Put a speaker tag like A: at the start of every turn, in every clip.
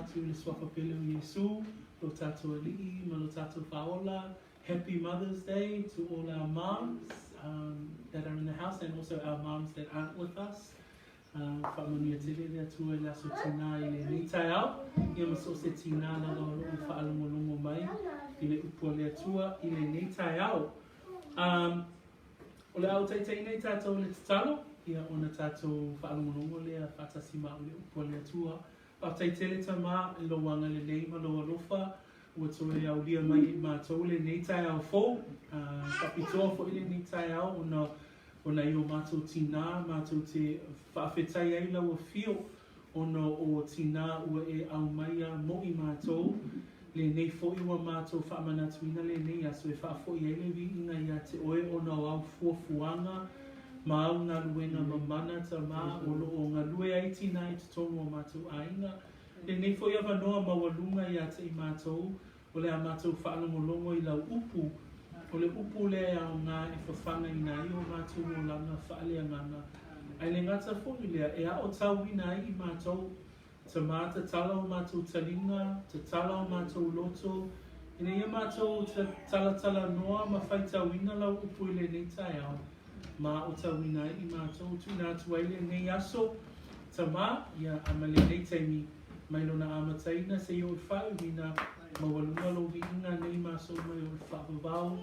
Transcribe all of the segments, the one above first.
A: atu i le Suafa pele o Iesu, lo tātou Alii ma lo tātou Faaola. Happy Mother's Day to all our moms that are in the house and also our moms that aren't with us. Faamanuia tele le Atua i le aso tinā i lenei taeao, ia ma so o se tinā lava o loo faalogologo mai i le upu a le Atua i lenei taeao. Um, o le a ou taitaiina i tātou i le tatalo, ia ona tātou faalogologo lea faatasi ma au i le upu a le Atua. Faafetai tele Tama i lou agalelei ma lou alofa ua toe aulia mai i matou lenei taeao fou. Faapitoa foi lenei taeao ona o nai o matou tinā matou te faafetai ai lau afio ona o tinā ua e aumaia mo i matou lenei foi ua matou faamanatuina lenei aso e faafoi ai le viiga ia te oe ona o au fuafuaga ma au galuega mamana Tama o lo o galue ai tinā i totonu o matou aiga. Lenei foi avanoa maualuga ia te i matou o le a matou faalogologo i lau upu, o le upu lea e aoga e fafagaina ai o matou olaga faaleagaga, ae le gata foi lea, e aotauina ai i matou Tama, tatala o matou taliga, tatala o matou loto, ina ia matou talatalanoa ma faitauina lau upu i lenei taeao, ma aotauina ai i matou. Tuuina atu ai lenei aso, Tama, ia, a ma lenei taimi, mai lona amataina seia o le faaiuina, maualuga lou viiga nei ma aso uma e o le faavavau,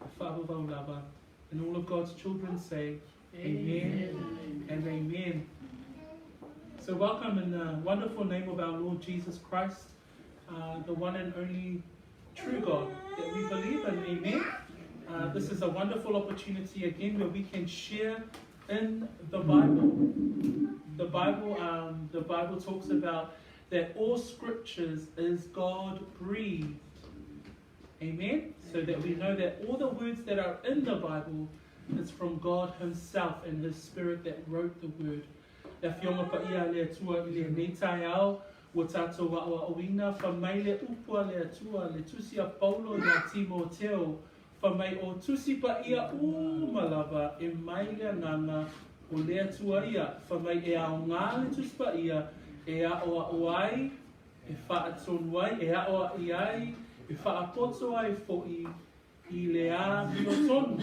A: le faavavau lava. And all of God's children say, Amen, amen and amen. So welcome in the wonderful name of our Lord Jesus Christ, the one and only true God that we believe in. Amen. This is a wonderful opportunity again where we can share in the Bible. The Bible, the Bible talks about that all scriptures is God breathed. Amen. So that we know that all the words that are in the Bible is from God Himself and His Spirit that wrote the word. Le Afioga Paia a le Atua i lenei taeao, ua tātou aʻoaʻoina, fa mai le upu a le Atua, le tusi a Paulo iā Timoteo, fa mai o Tusi Paia uma lava e mai le Agaga o le Atua ia, fa mai e aoga le Tusi Paia e aʻoaʻo ai, e faatonu ai, e aʻoaʻi ai, e faapoto ai foʻi i le amiotonu,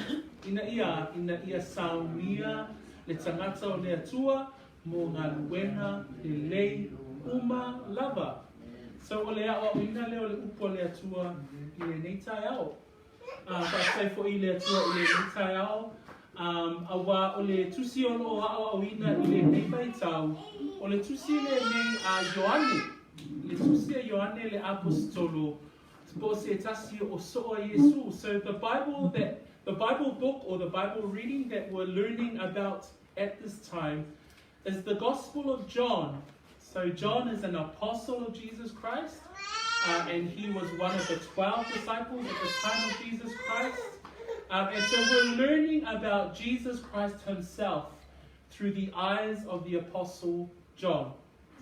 A: ina ia, ina ia saunia le tagata o le Atua mo galuega lelei uma lava. So o le aʻoaʻoina lea o le upu a le Atua i lenei taeao. Faafetai foi i le Atua i lenei taeao, auā o le tusi o lo o aʻoaʻoina i lenei vaitau, o le tusi lenei a Ioane, le tusi a Ioane le Aposetolo, po o se tasi o soo a Iesu. So the Bible that, the Bible book or the Bible reading that we're learning about at this time is the Gospel of John. So John is an apostle of Jesus Christ, and he was one of the 12 disciples at the time of Jesus Christ. And so we're learning about Jesus Christ himself through the eyes of the apostle John.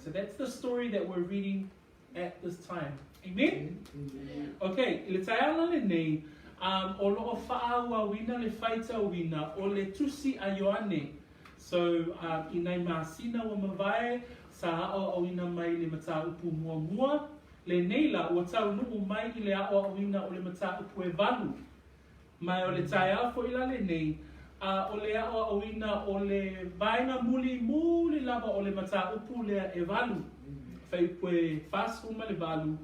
A: So that's the story that we're reading at this time. Amen? Amen. Okay, i le taeao lenei, o lo o faaauauina le faitauina o le tusi a Ioane. So, i nai masina ua mavae, sa aʻoaʻoina mai le mataupu muamua, lenei la ua taunuu mai i le aʻoaʻoina o le mataupu ʻewalu. Ma o le taeao foi la lenei, a o le aʻoaʻoina o le vaega mulimuli lava o le mataupu lea ʻewalu, fuaiupu e 48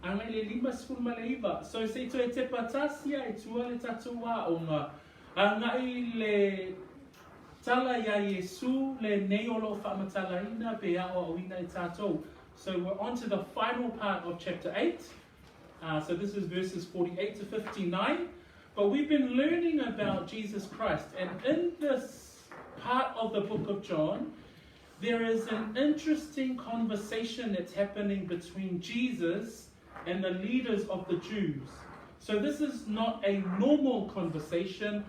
A: agai i le 59. So se i toe tepa tasi a i tua le tatou aoga, agai i le tala iā Iesū lenei o lo o faamatalaina pe aʻoaʻoina e tātou. So we're on to the final part of chapter 8. So this is verses 48 to 59. But we've been learning about Jesus Christ. And in this part of the book of John, there is an interesting conversation that's happening between Jesus and the leaders of the Jews. So this is not a normal conversation.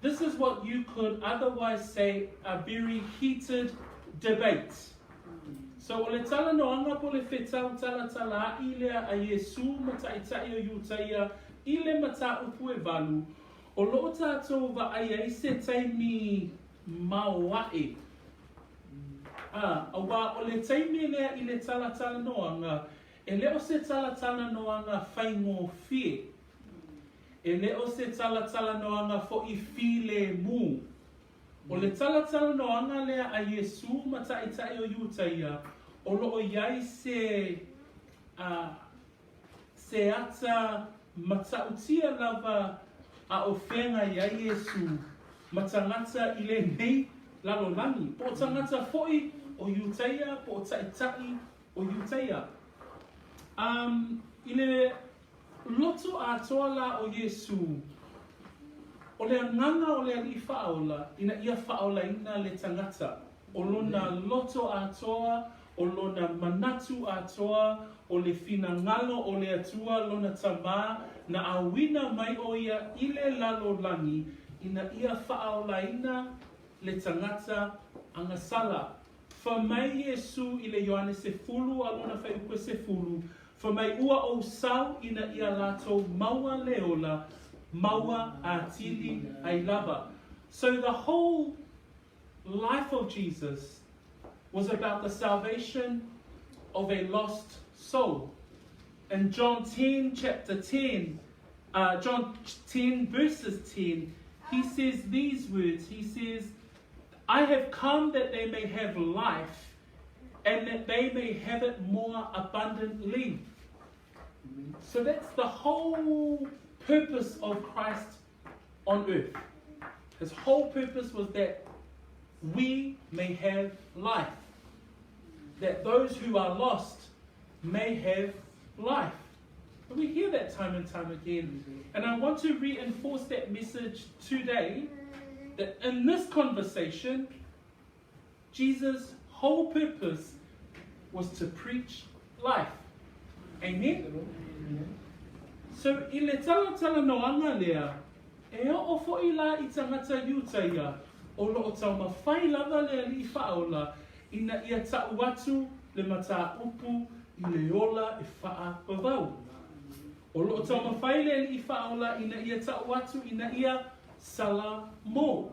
A: This is what you could otherwise say a very heated debate. So o le talanoaga po o le fetau talatalaʻi lea a Iesū ma Taitai o Iutaia i le mataupu ʻewalu, o lo o tātou vaai ai se taimi maoaʻe. A, auā o le taimi lea i le talatalanoaga, E le o se talatalanoaga faigofie. E le o se talatalanoaga foʻi filemu. O le talatalanoaga lea a Iesū ma Taitai o Iutaia, o lo o i ai se, a, se ata matautia lava a o feagai ai Iesū ma tagata i lenei lalolagi, po o tagata foʻi o Iutaia po o Taitai o Iutaia. Um, i le loto atoa lā o Iesū, o le agaga o le Alii Faaola ina ia faaolaina le tagata, o lona loto atoa, o lona manatu atoa, o le finagalo o le Atua lona Tamā, na auina mai ʻo ia i le lalolagi ina ia faaolaina le tagata agasala. Fai mai Iesū i le Ioane sefulu a lona fuaiupu e sefulu, fai mai ua ou sau ina ia lātou maua le ola, maua atili ai lava. So the whole life of Jesus was about the salvation of a lost soul. In John 10, chapter 10, uh, John 10, verses 10, he says these words. He says, I have come that they may have life and that they may have it more abundantly. So that's the whole purpose of Christ on earth. His whole purpose was that we may have life, that those who are lost may have life. But we hear that time and time again. And I want to reinforce that message today that in this conversation, Jesus' whole purpose was to preach life. Amen? So, i le talatalanoaga lea, e oo foʻi lā i tagata Iutaia, o lo o taumafai lava le Alii Faaola ina ia taʻu atu le mataupu i le ola e faavavau. O lo o taumafai le Alii Faaola ina ia taʻu atu ina ia salamo.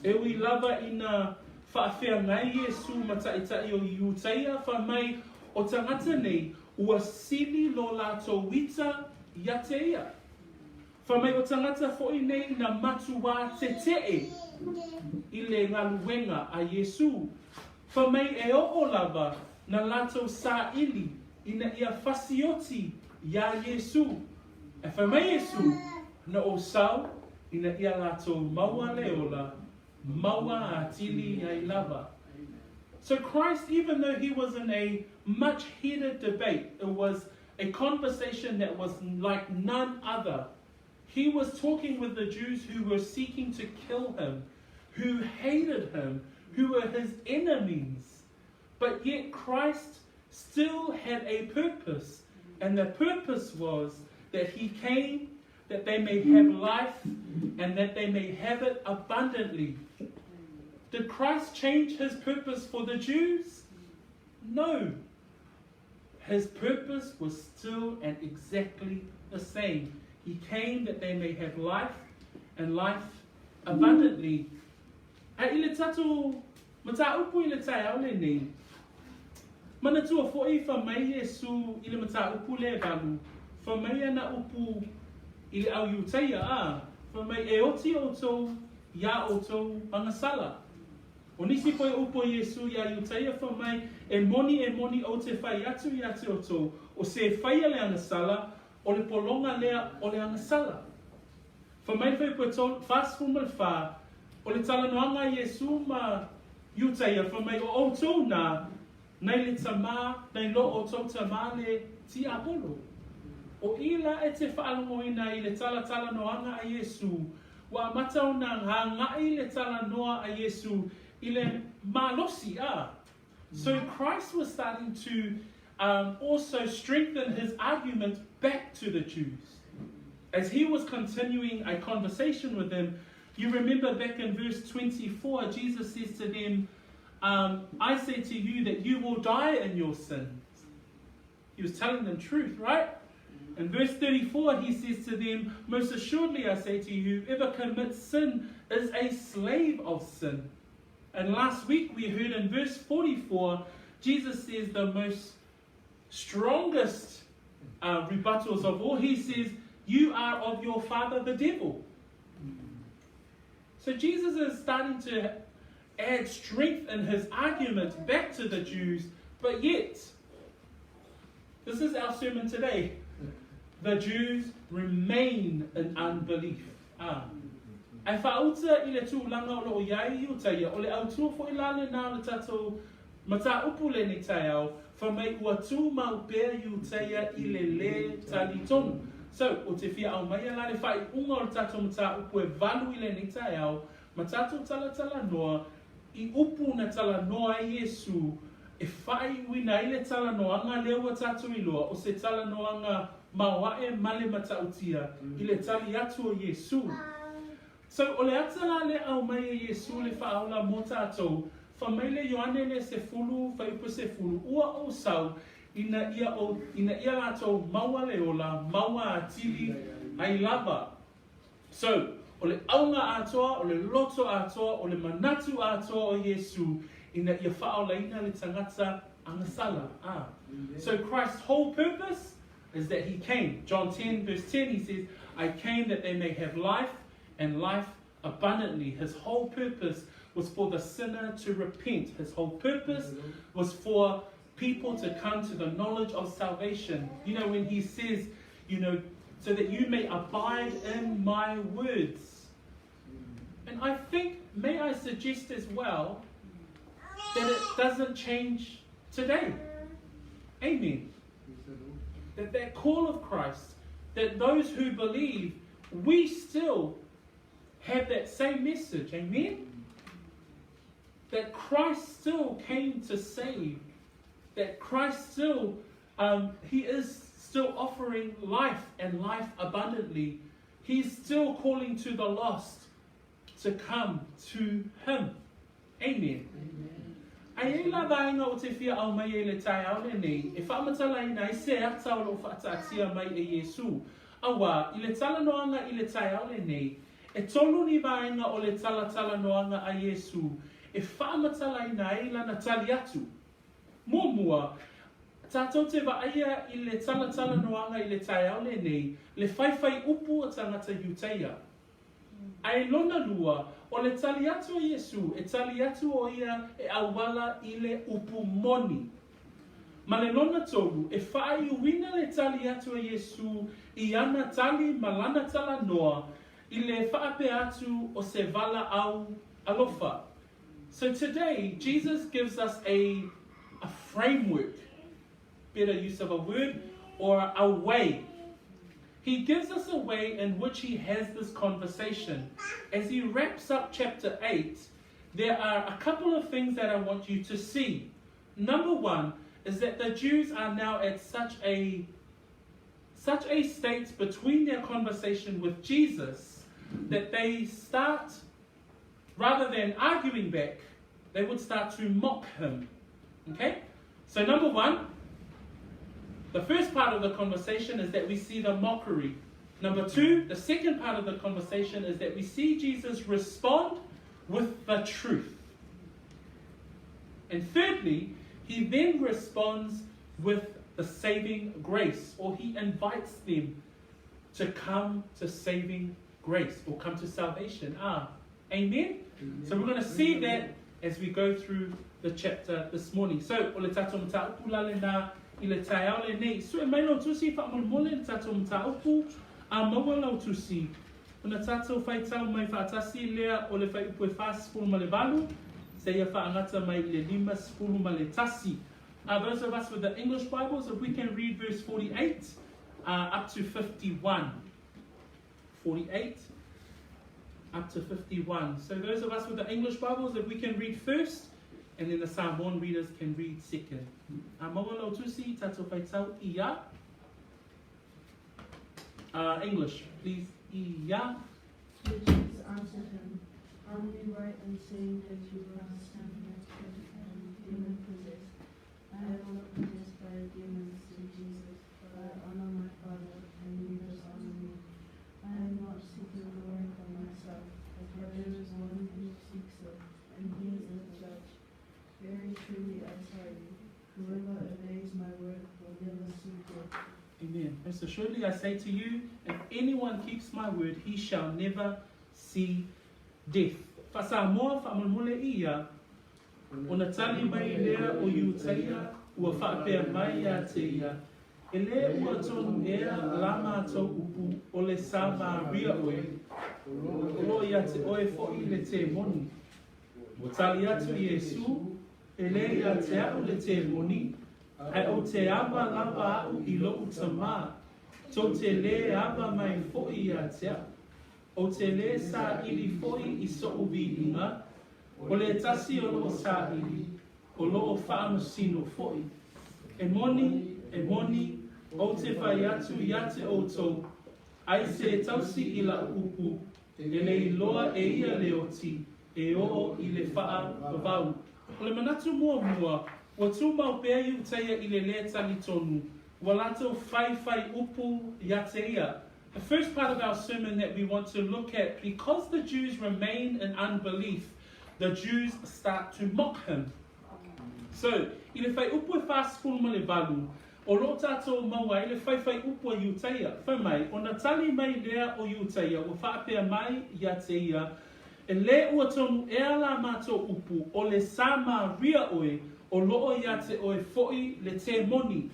A: E ui lava ina faafeagai Iesū ma Taitai o Iutaia, fai mai, O tagata nei, ua sili lo lātou ita ia te ia. Fai mai o tagata foʻi nei na matuā teteʻe i le galuega a Iesū. Fai mai e oo lava na lātou saili ina ia fasioti iā Iesū. E fai mai Iesū, Na ou sau ina ia lātou maua le ola, maua atili ai lava. So Christ, even though he was in a much heated debate, it was a conversation that was like none other. He was talking with the Jews who were seeking to kill him, who hated him, who were his enemies. But yet Christ still had a purpose, and the purpose was that he came that they may have life and that they may have it abundantly. Did Christ change his purpose for the Jews? No. His purpose was still and exactly the same. He came that they may have life and life abundantly. A i le tatou mataupu i le taeao lenei, manatua foʻi fai mai Iesū i le mataupu le valu, fai mai ana upu i le au Iutaia, a, fai mai e oti outou iā outou agasala. O nisi foi o upu a Iesū iā Iutaia fai mai, E moni, e moni ou te fai atu iā te outou, o se faia le agasala, o le pologa lea o le agasala. Fai mai le fuaiupu e tolu, 44, o le talanoaga a Iesū ma Iutaia, fai mai, O outou nā, nei le tamā, nei lo outou tamā le tiapolo. O i la e te faalogoina i le talatalanoaga a Iesū, ua amata ona gagaʻi le talanoa a Iesū i le malosi, a. So Christ was starting to um, also strengthen his argument back to the Jews. As he was continuing a conversation with them, you remember back in verse 24, Jesus says to them, um, I say to you that you will die in your sins. He was telling them truth, right? In verse 34, he says to them, Most assuredly I say to you, whoever commits sin is a slave of sin. And last week we heard in verse 44, Jesus says the most strongest rebuttals of all. He says, "You are of your father, the devil." So Jesus is starting to add strength in his argument back to the Jews, but yet, this is our sermon today. The Jews remain in unbelief. Ah. Ae faauta i le tulaga o lo o i ai Iutaia, o le autū fo'i la lenā o le tatou mataupu lenei taeao, fai mai ua tumau pea Iutaia i le lē talitonu. So, ou te fia aumaia la le faaiuga o le tatou mataupu e valu i lenei taeao, ma tatou talatalanoa i upu na talanoa ai Iesu e faaiuina ai le talanoaga lea ua tatou iloa o se talanoaga maoaʻe ma le matautia i le tali atu o Iesu. So, o le ata la lea aumai e Iesu le faaola mo tatou, fai mai le Ioane le sefulu, fuaiupu sefulu, Ua ou sau ina ia ou, ina ia latou maua le ola, maua atili ai lava. So, o le auga atoa, o le loto atoa, o le manatu atoa o Iesu ina ia faaolaina le tagata agasala. Ah. So Christ's whole purpose is that he came. John 10 verse 10 he says, "I came that they may have life and life abundantly." His whole purpose was for the sinner to repent. His whole purpose was for people to come to the knowledge of salvation. You know, when he says, "So that you may abide in my words." And I think, may I suggest as well, that it doesn't change today. Amen. That that call of Christ, that those who believe, we still have that same message. Amen. That Christ still came to save. That Christ still, he is still offering life and life abundantly. He's still calling to the lost to come to him. Amen. Ae i ai la vaega ou te fia aumaia i le taeao lenei e faamatalaina ai se ata o lo o faataatia mai e Iesū. Auā, i le talanoaga i le taeao lenei, e tolu ni vaega o le talatalanoaga a Iesū e faamatalaina ai lana tali atu. Muamua, tatou te vaaia i le talatalanoaga i le taeao lenei le faifai upu o tagata Iutaia. Ae lona lua, o le tali atu a Iesu, e tali atu o ia e auala i le upu moni. Ma le lona tolu, e faaiuina le tali atu a Iesu i ana tali ma lana talanoa i le faapea atu o se valaau alofa. So today, Jesus gives us a framework, better use of a word, or a way. He gives us a way in which he has this conversation. As he wraps up chapter 8, there are a couple of things that I want you to see. Number one is that the Jews are now at such a state between their conversation with Jesus that they start, rather than arguing back, they would start to mock him. Okay? So, number one, the first part of the conversation is that we see the mockery. Number two, the second part of the conversation is that we see Jesus respond with the truth. And thirdly, he then responds with the saving grace, or he invites them to come to saving grace or come to salvation. Ah, amen? Amen. So we're going to see that as we go through the chapter this morning. So, o le tatou mataupu la lenā i le taeao lenei. Sue mai lau tusi faamolemole le tatou mataupu a maua lau tusi. Ona tatou faitau mai faatasi lea o le fuaiupu e 48, seia faagata mai i le 51. Those of us with the English Bibles, if we can read verse 48 up to 51. 48 up to 51. So those of us with the English Bibles, if we can read first, and then the Samoan readers can read second. A maua lau tusi, tatou faitau ia. English, please. Ia.
B: The Jews answered him, "Are we right in saying that you cast out and demon possessed? I am not possessed by a demon," said Jesus, "but I honor my Father, and you dishonor me. I am not seeking glory for myself, but there is one who seeks it, and he is the judge. Very truly I tell you, whoever obeys my word will
A: Amen. Most assuredly I say to you, if anyone keeps my word, he shall never see death. Faa-Samoa, faamolemole ia, Ona tali mai lea o Iutaia, ua faapea mai ia te ia, E lē ua tonu ea la mātou upu, o le Samaria oe, o lo o ia te oe foʻi le temoni. Ua tali atu Iesū, E lē ia te aʻu le temoni, ae ou te ava lava aʻu i loʻu Tamā, tou te lē ava mai foʻi ia te aʻu. Ou te lē saʻili foʻi i soʻu viiga, o le tasi o loʻo saʻili, o loʻo faamasino foʻi. E moni, e moni, ou te fai atu ia te outou, ai se tausi i laʻu upu, e le iloa e ia le oti, e oo i le faavavau. O le manatu muamua, ua tumau pea Iutaia i le lē talitonu, ua latou faifai upu ia te ia. The first part of our sermon that we want to look at, because the Jews remain in unbelief, the Jews start to mock him. So, i le fuaiupu e 48, o lo o tātou maua ai le faifai upu a Iutaia, fai mai, ona tali mai lea o Iutaia ua faapea mai ia te ia, E lē ua tonu ea la mātou upu, o le Samaria oe, o lo o ia te oe foʻi le temoni.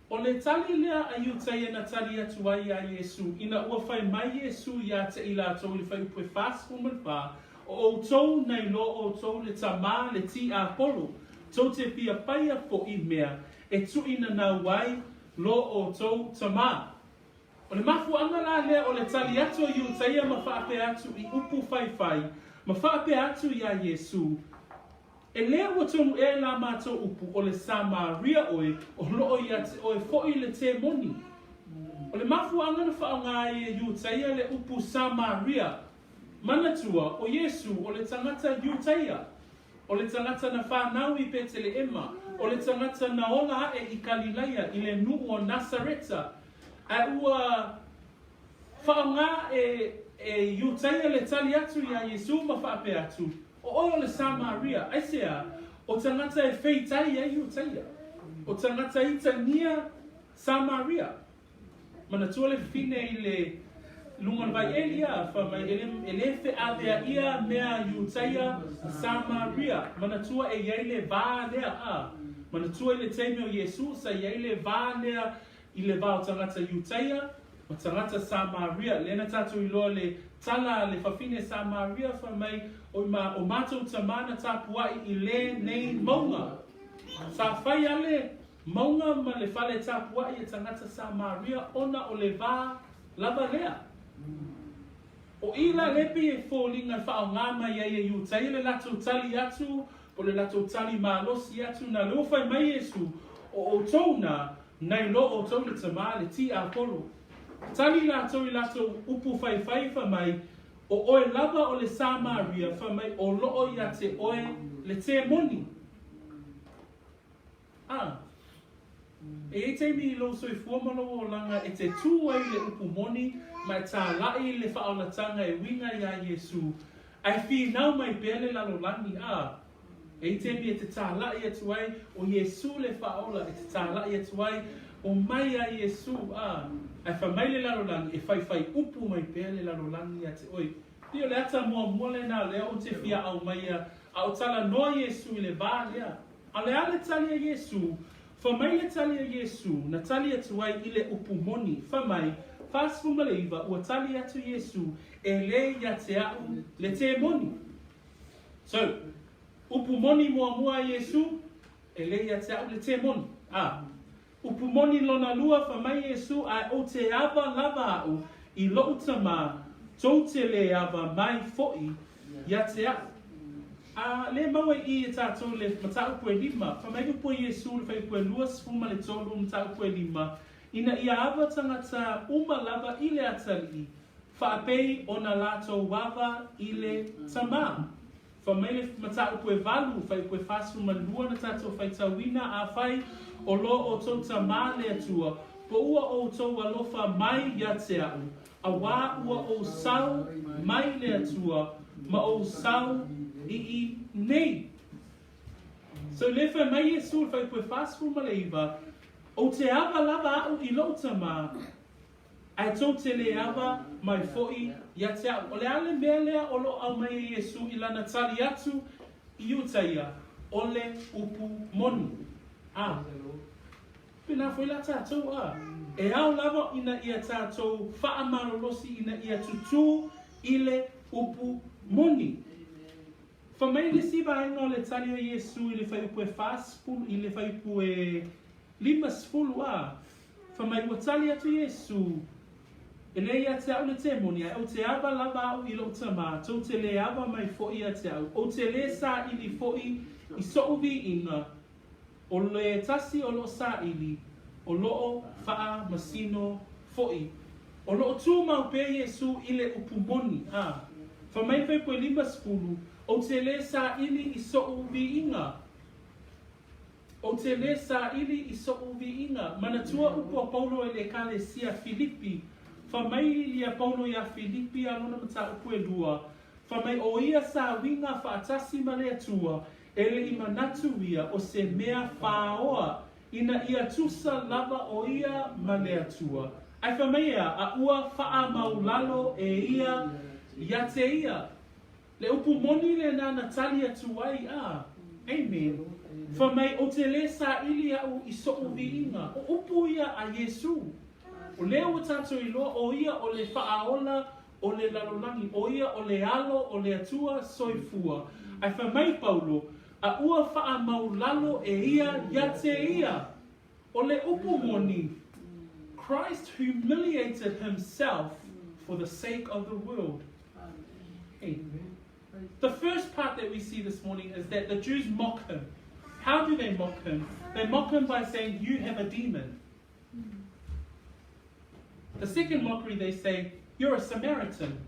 A: O le tali lea a Iutaia na tali atu ai iā Iesū, ina ua fai mai Iesū iā te i lātou i le fuaiupu e 44, O ʻoutou na iloa ʻoutou le tamā le tiapolo, tou te fia paia foʻi mea e tuʻinanau ai lo ʻoutou tamā. O le mafuaaga la lea o le tali atu a Iutaia ma faapea atu i upu faifai, ma faapea atu iā Iesū, E lē ua tonu ea i la mātou upu, o le Samaria oe, o lo o ia te oe foʻi le temoni. O le mafuaaga na faaaoga ai e Iutaia le upu Samaria, manatua, o Iesū o le tagata Iutaia, o le tagata na whanau i Peteleema, o le tagata na ola aʻe i Kalilaia i le nuu o Nasareta, ae ua faaaoga e e Iutaia le tali atu iā Iesū ma faapea atu, O oe o le Samaria, aisea, o tagata e feitai ai Iutaia, o tagata itagia Samaria. Manatua le fine i le luga o le vai Elia, fai mai, e le, e le feaveaia mea Iutaia Samaria. Manatua e i ai le va lea, a. Manatua i le taimi o Iesū, sa i ai le va lea i le va o tagata Iutaia ma tagata Samaria. Lea na tatou iloa le tala a le fafine Samaria, fai mai, O ma, o matou tamā na tapuaʻi i lenei mauga. Sa fai a le mauga ma le fale tapuaʻi e tagata Samaria ona o le va lava lea. O i la le pei e foliga e faaaoga mai ai e Iutaia le latou tali atu po o le latou tali malosi atu na le ua fai mai Iesu, O outou na, na iloa outou le tamā le tiapolo. Tali latou i latou upu faifai fai mai, O oe lava o le Samaria, fai mai o lo o ia te oe le temoni. A. E i ai taimi i lou soifua ma lou olaga e te tū ai le upu moni ma e tālaʻi le faaolataga e uiga iā Iesū, ae finau mai pea le lalolagi, a. E i ai taimi e te tālaʻi atu ai o Iesū le faaola, e te tālaʻi atu ai o mai a Iesū, a. Ae fai mai le lalolagi, e faifai upu mai pea le lalolagi ia te oe. Pei o le ata muamua lenā lea ou te fia aumaia, a o talanoa Iesū i le vā lea. A o le a le tali a Iesū? Fai mai le tali a Iesū, na tali atu ai i le upu moni, fai mai, 49, ua tali atu Iesū, E lē ia te aʻu le temoni. So, upu moni muamua a Iesū, E lē ia te aʻu le temoni. A, upu moni lona lua, fai mai Iesū, Ae ou te ava lava aʻu i loʻu tamā, tou te lē ava mai foʻi ia te aʻu. A lē maua i i e tātou le mataupu e lima, fai mai upu a Iesū le fuaiupu e 23 mataupu e lima, ina ia ava tagata uma lava i le Atalii, faapei ona latou ava i le Tamā. Fai mai le mataupu e valu, fuaiupu e 42 na tatou faitauina, Afai o lo outou Tamā le Atua, po ua outou alofa mai ia te aʻu, Auā ua ou sau mai le Atua ma ou sau i inei. So le fai mai Iesu le fuaiupu e 49, Ou te ava lava a'u i lo'u tamā, ae tou te lē ava mai fo'i ia te a'u. O le a le mea lea o lo'o aumai e Iesu i lana tali atu i Iutaia, o le upu moni. A. Pēnā foi la tātou, a. E ao lava ina ia tātou faamalolosi ina ia tutū i le upu moni. Fai mai le isi vaega o le tali a Iesu i le fuaiupu e 40, i le fuaiupu e 50, a. Fai mai, ua tali atu Iesu, E lē ia te a'u le temoni, ae ou te ava lava a'u i lo'u Tamā, tou te lē ava mai fo'i ia te a'u, ou te lē saili fo'i i so'u viiga, o le tasi o lo'o saili, o lo'o faamasino fo'i. O lo'o tumau pea Iesu i le upu moni, a. Fai mai le fuaiupu e 50, Ou te lē saili i so'u viiga. Ou te lē saili i soʻu viiga. Manatua upu a Paulo i le Ekalesia Filipi. Fai mai ia Paulo iā Filipi a lona mataupu e lua, fai mai ʻo ia sa uiga faatasi ma le Atua, e le i manatu ia o se mea fāoa ina ia tusa lava ʻo ia ma le Atua. Ae fai mai ea, a ua faamaulalo e ia ia te ia. Le upu moni lenā na tali atu ai, a. Amen. Fai mai, Ou te lē saili a'u i soʻu viiga. O upu ia a Iesū. O lea ua tātou iloa ʻo ia o le Faaola o le lalolagi, ʻo ia o le Alo o le Atua soifua. Ae fai mai Paulo, A ua faamaulalo e ia ia te ia. O le upu moni, Christ humiliated himself for the sake of the world. Amen. The first part that we see this morning is that the Jews mock him. How do they mock him? They mock him by saying, You have a demon. The second mockery, they say, You're a Samaritan.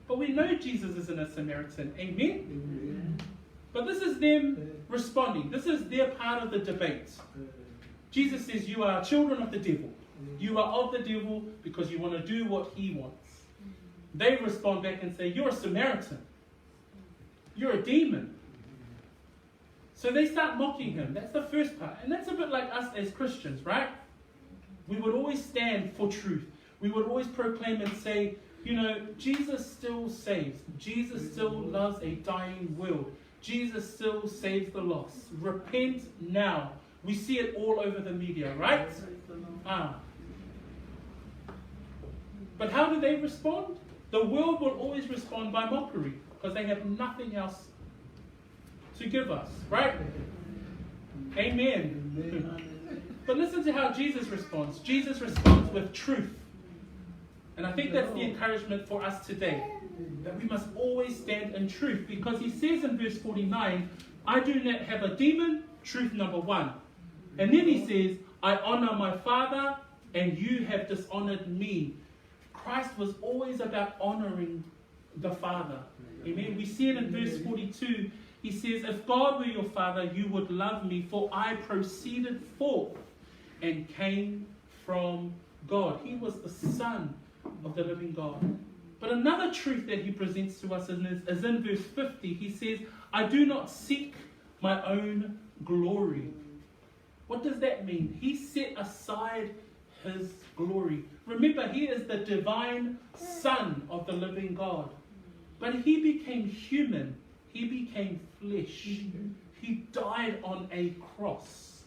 A: But we know Jesus isn't a Samaritan. Amen? Amen. But this is them responding. This is their part of the debate. Jesus says, You are children of the devil. You are of the devil because you want to do what he wants. They respond back and say, You're a Samaritan. You're a demon. So they start mocking him. That's the first part. And that's a bit like us as Christians, right? We would always stand for truth. We would always proclaim and say, you know, Jesus still saves. Jesus still loves a dying world. Jesus still saves the lost. Repent now. We see it all over the media, right? Ah. But how do they respond? The world will always respond by mockery because they have nothing else to give us, right? Amen. Amen. But listen to how Jesus responds. Jesus responds with truth. And I think that's the encouragement for us today that we must always stand in truth because he says in verse 49, I do not have a demon, truth number one. And then he says, I honor my father and you have dishonored me. Christ was always about honoring the Father. Amen. We see it in verse 42. He says, If God were your father, you would love me, for I proceeded forth and came from God. He was the Son of the living God. But another truth that he presents to us is in verse 50. He says, I do not seek my own glory. What does that mean? He set aside his glory. Remember, he is the divine Son of the living God. But he became human, he became flesh. He died on a cross.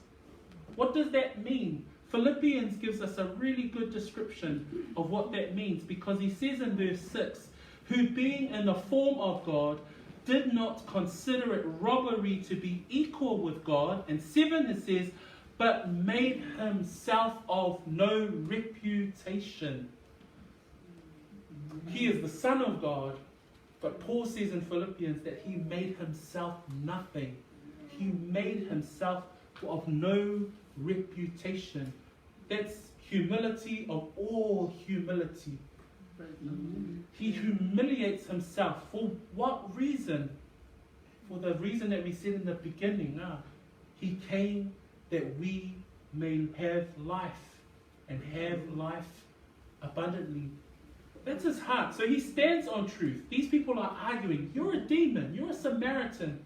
A: What does that mean? Philippians gives us a really good description of what that means because he says in verse 6 who being in the form of God did not consider it robbery to be equal with God. And 7 it says, but made himself of no reputation. He is the Son of God, but Paul says in Philippians that he made himself nothing. He made himself of no reputation. That's humility of all humility. He humiliates himself. For what reason? For the reason that we said in the beginning. Ah, he came that we may have life and have life abundantly. That's his heart. So he stands on truth. These people are arguing. You're a demon. You're a Samaritan.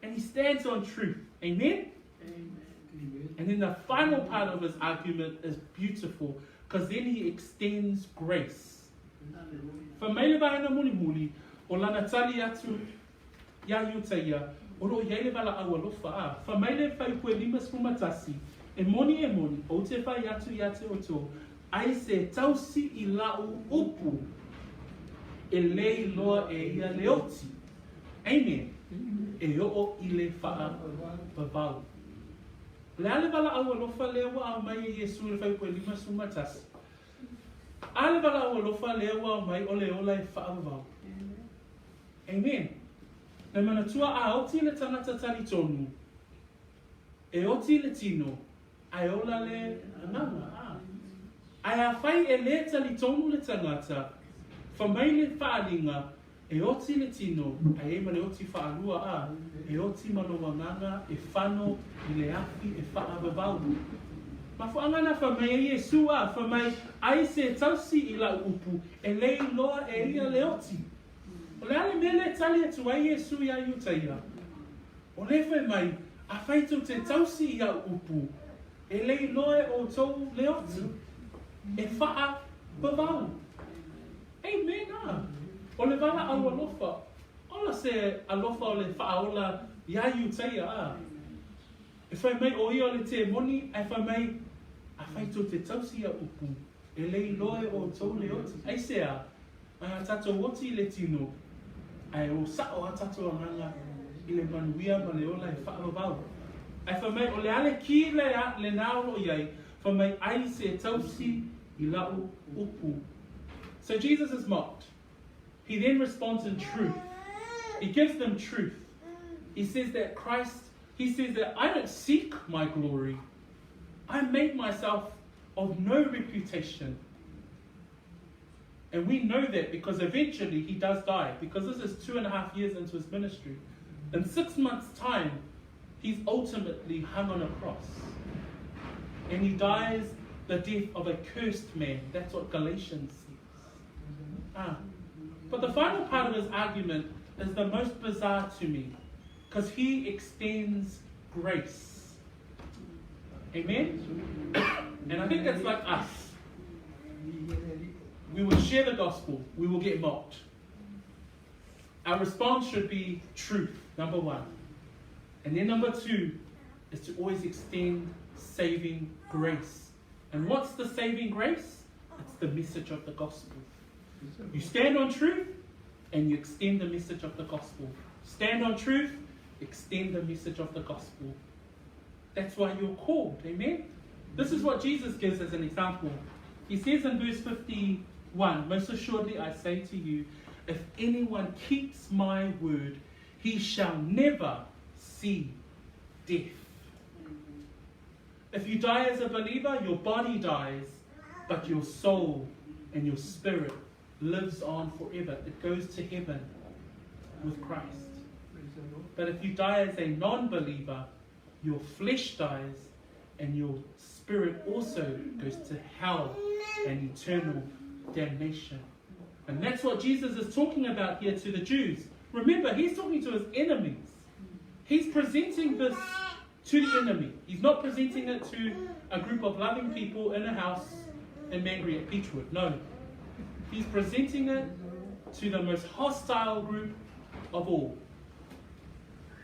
A: And he stands on truth. Amen? Amen. And then the final part of his argument is beautiful because then he extends grace. Fai mai le vaega mulimuli o lana tali atu iā Iutaia, o lo o i ai le valaau alofa, ā, fai mai le fuaiupu e 51, E moni, e moni, ou te fai atu iā te outou, ai se tausi i lau upu, e le iloa e ia le oti. Amen. E oo i le faavavau. O le a le valaau alofa lea ua aumai e Iesu i le fuaiupu e 51? A le valaau alofa lea ua aumai o le ola e faavavau. Amen. Na manatua a oti le tagata talitonu, e oti le tino, ae ola le agaga. A. Ae afai e lē talitonu le tagata, fa mai le faaaliga, e oti le tino, ae i ai ma le oti faalua, a, e oti ma lou agaga e fano i le afi e faavavau. Mafuaaga na fa mai ai Iesu, a, fa mai, Ai se tausi i lau upu, e le iloa e ia le oti. O le a le mea lea e tali atu ai Iesu iā Iutaia? O lea fai mai, Afai tou te tausi i au upu, e le iloa e outou le oti, e faavavau. Amen a! O le valaau alofa, ola se alofa o le faaola iā Iutaia a. E fai mai o ia o le temoni, ae fai mai, Afai tou te tausi i au upu, e le iloa e outou le oti. Aisea? Ae a tatou oti i le tino, ae o sao a tatou agaga i le manuia ma le ola e faavavau. Ae fai mai, o le a le ki lea lena o lo o i ai, fai mai, ai se tausi i lau upu. So Jesus is mocked. He then responds in truth. He gives them truth. He says that Christ, he says that I don't seek my glory. I make myself of no reputation. And we know that because eventually he does die, because this is 2.5 years into his ministry. In 6 months' time, he's ultimately hung on a cross. And he dies the death of a cursed man. That's what Galatians says. But the final part of his argument is the most bizarre to me, because he extends grace. Amen? And I think it's like us. We will share the gospel, we will get mocked. Our response should be truth, number one. And then number two is to always extend saving grace. And what's the saving grace? It's the message of the gospel. You stand on truth and you extend the message of the gospel. Stand on truth, extend the message of the gospel. That's why you're called. Amen? This is what Jesus gives as an example. He says in verse 51, Most assuredly I say to you, if anyone keeps my word, he shall never see death. If you die as a believer, your body dies, but your soul and your spirit lives on forever. It goes to heaven with Christ. But if you die as a non-believer, your flesh dies and your spirit also goes to hell and eternal damnation. And that's what Jesus is talking about here to the Jews. Remember, he's talking to his enemies. He's presenting this to the enemy. He's not presenting it to a group of loving people in a house in Mangere at Beechwood. No. He's presenting it to the most hostile group of all.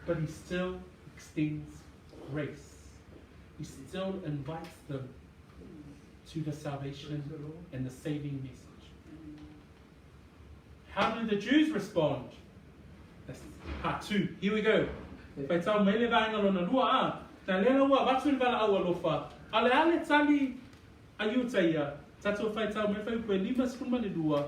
A: But he still extends grace. He still invites them to the salvation and the saving message. How do the Jews respond? That's part 2. Here we go. Faitau mai le vaega lona lua, a, na lea la ua avatu le valaau alofa, a o le a le tali a Iutaia, tatou faitau mai fuaiupu e 52,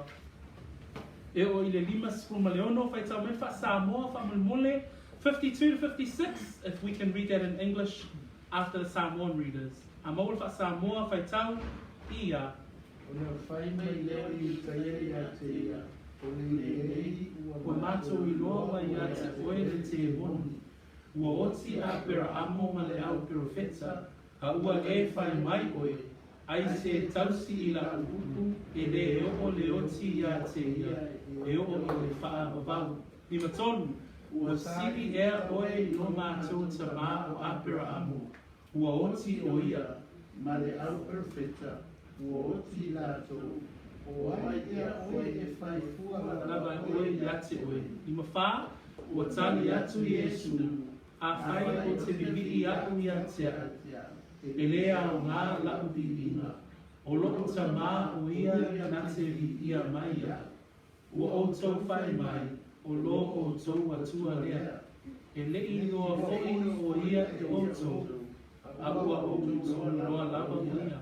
A: e oo i le 56, faitau mai faa-Samoa faamolemole, 52 to 56, if we can read that in English after the Samoan readers. A maua le faa-Samoa, faitau, ia.
B: Ona fai mai lea o Iutaia ia te ia, O lenei ua
A: Ua matou iloa ua ia te oe le temoni. Ua oti a Aperaamo ma le au perofeta, a ua e fai mai oe, Ai se tausi i lau upu, e le oo le oti ia te ia, e oo i le faavavau. 53, Ua sili ea oe i lo matou tamā o Aperaamo? Ua oti ʻo ia.
C: Ma le au perofeta, ua oti i latou, O ai ea ʻoe e fai fua
A: lava ʻoe iā te ʻoe? 54, Ua tali atu Iesū, Afai ou te viviʻi aʻu iā te aʻu, e lē aoga laʻu viviʻiga, ʻo loʻu Tamā ʻo ia na te viia mai iaʻu. Ua ʻoutou fai mai, ʻo lō ʻoutou Atua lea, e leʻi iloa foʻi ʻo ia e ʻoutou, a ua ou iloa lava ʻo ia.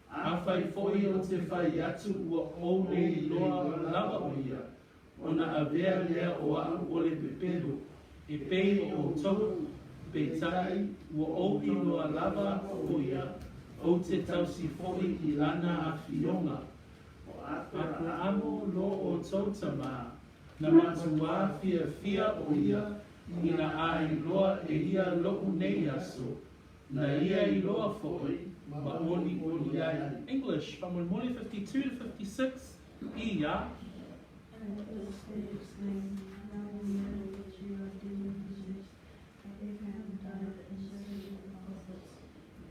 A: Afai foʻi ou te fai atu ua ou le iloa lava ʻo ia, ona avea lea o aʻu ʻole pepelo, e pei o ʻoutou, peitai, ua ou iloa lava ʻo ia, ou te tausi foʻi i lana afioga. Aperahamo lō ʻoutou tamā, na matuā fiafia ʻo ia ina ʻae loa e ia loʻu nei aso, na ia iloa foʻi ma ʻoliʻoli ai. English, Faamolemole 52 to 56, i a.
B: And at this they exclaimed, Now we know that you are demon-possessed. Abraham died, and so did the prophets.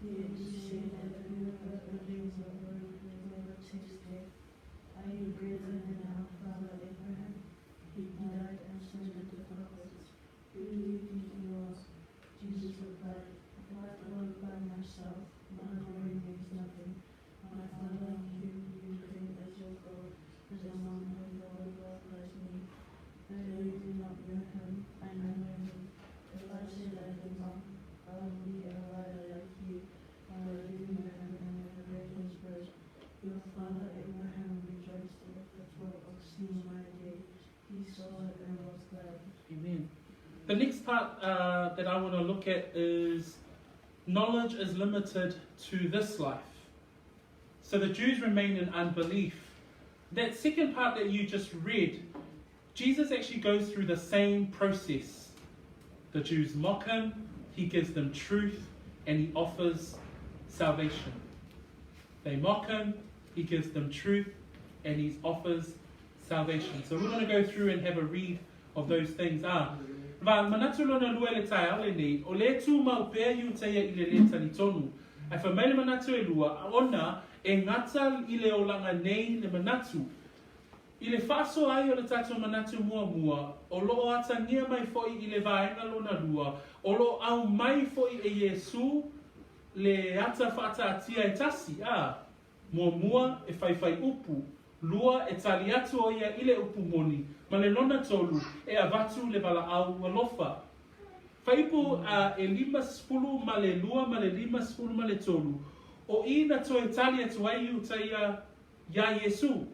B: Yet you say that whoever obeys your word will never taste death. Are you greater than our father Abraham? He died, and so did the prophets. Who do you think you are? Jesus replied, If I glorify myself, my glory means nothing. My Father, whom you claim as your God, is the one who glorifies me. Though you do not know him, I know him. If I say that I do not, I will be a liar like you. But I do know him and obey his words. Your father Abraham rejoiced at the thought of seeing my day. He saw it and was glad.
A: Amen. The next part that I want to look at is knowledge is limited to this life. So the Jews remain in unbelief. That second part that you just read, Jesus actually goes through the same process. The Jews mock him, he gives them truth, and he offers salvation. They mock him, he gives them truth, and he offers salvation. So we're going to go through and have a read of those things. Ah, va manatu lona lua i le taeao lenei, o lē tumau pea Iutaia i le lē talitonu. Ae fai mai le manatu e lua, ona e gata i le olaga nei le manatu. I le faasoa ai o le tatou manatu muamua, o lo o atagia mai foi i le vaega lona lua, o lo o aumai foi e Iesū le ata faataatia e tasi, ā, muamua e faifai upu, lua e tali atu o ia i le upu moni, ma le lona tolu e avatu le valaau alofa. Faipu a e 52 ma le 53, o i na toe tali atu ai Iutaia iā Iesū.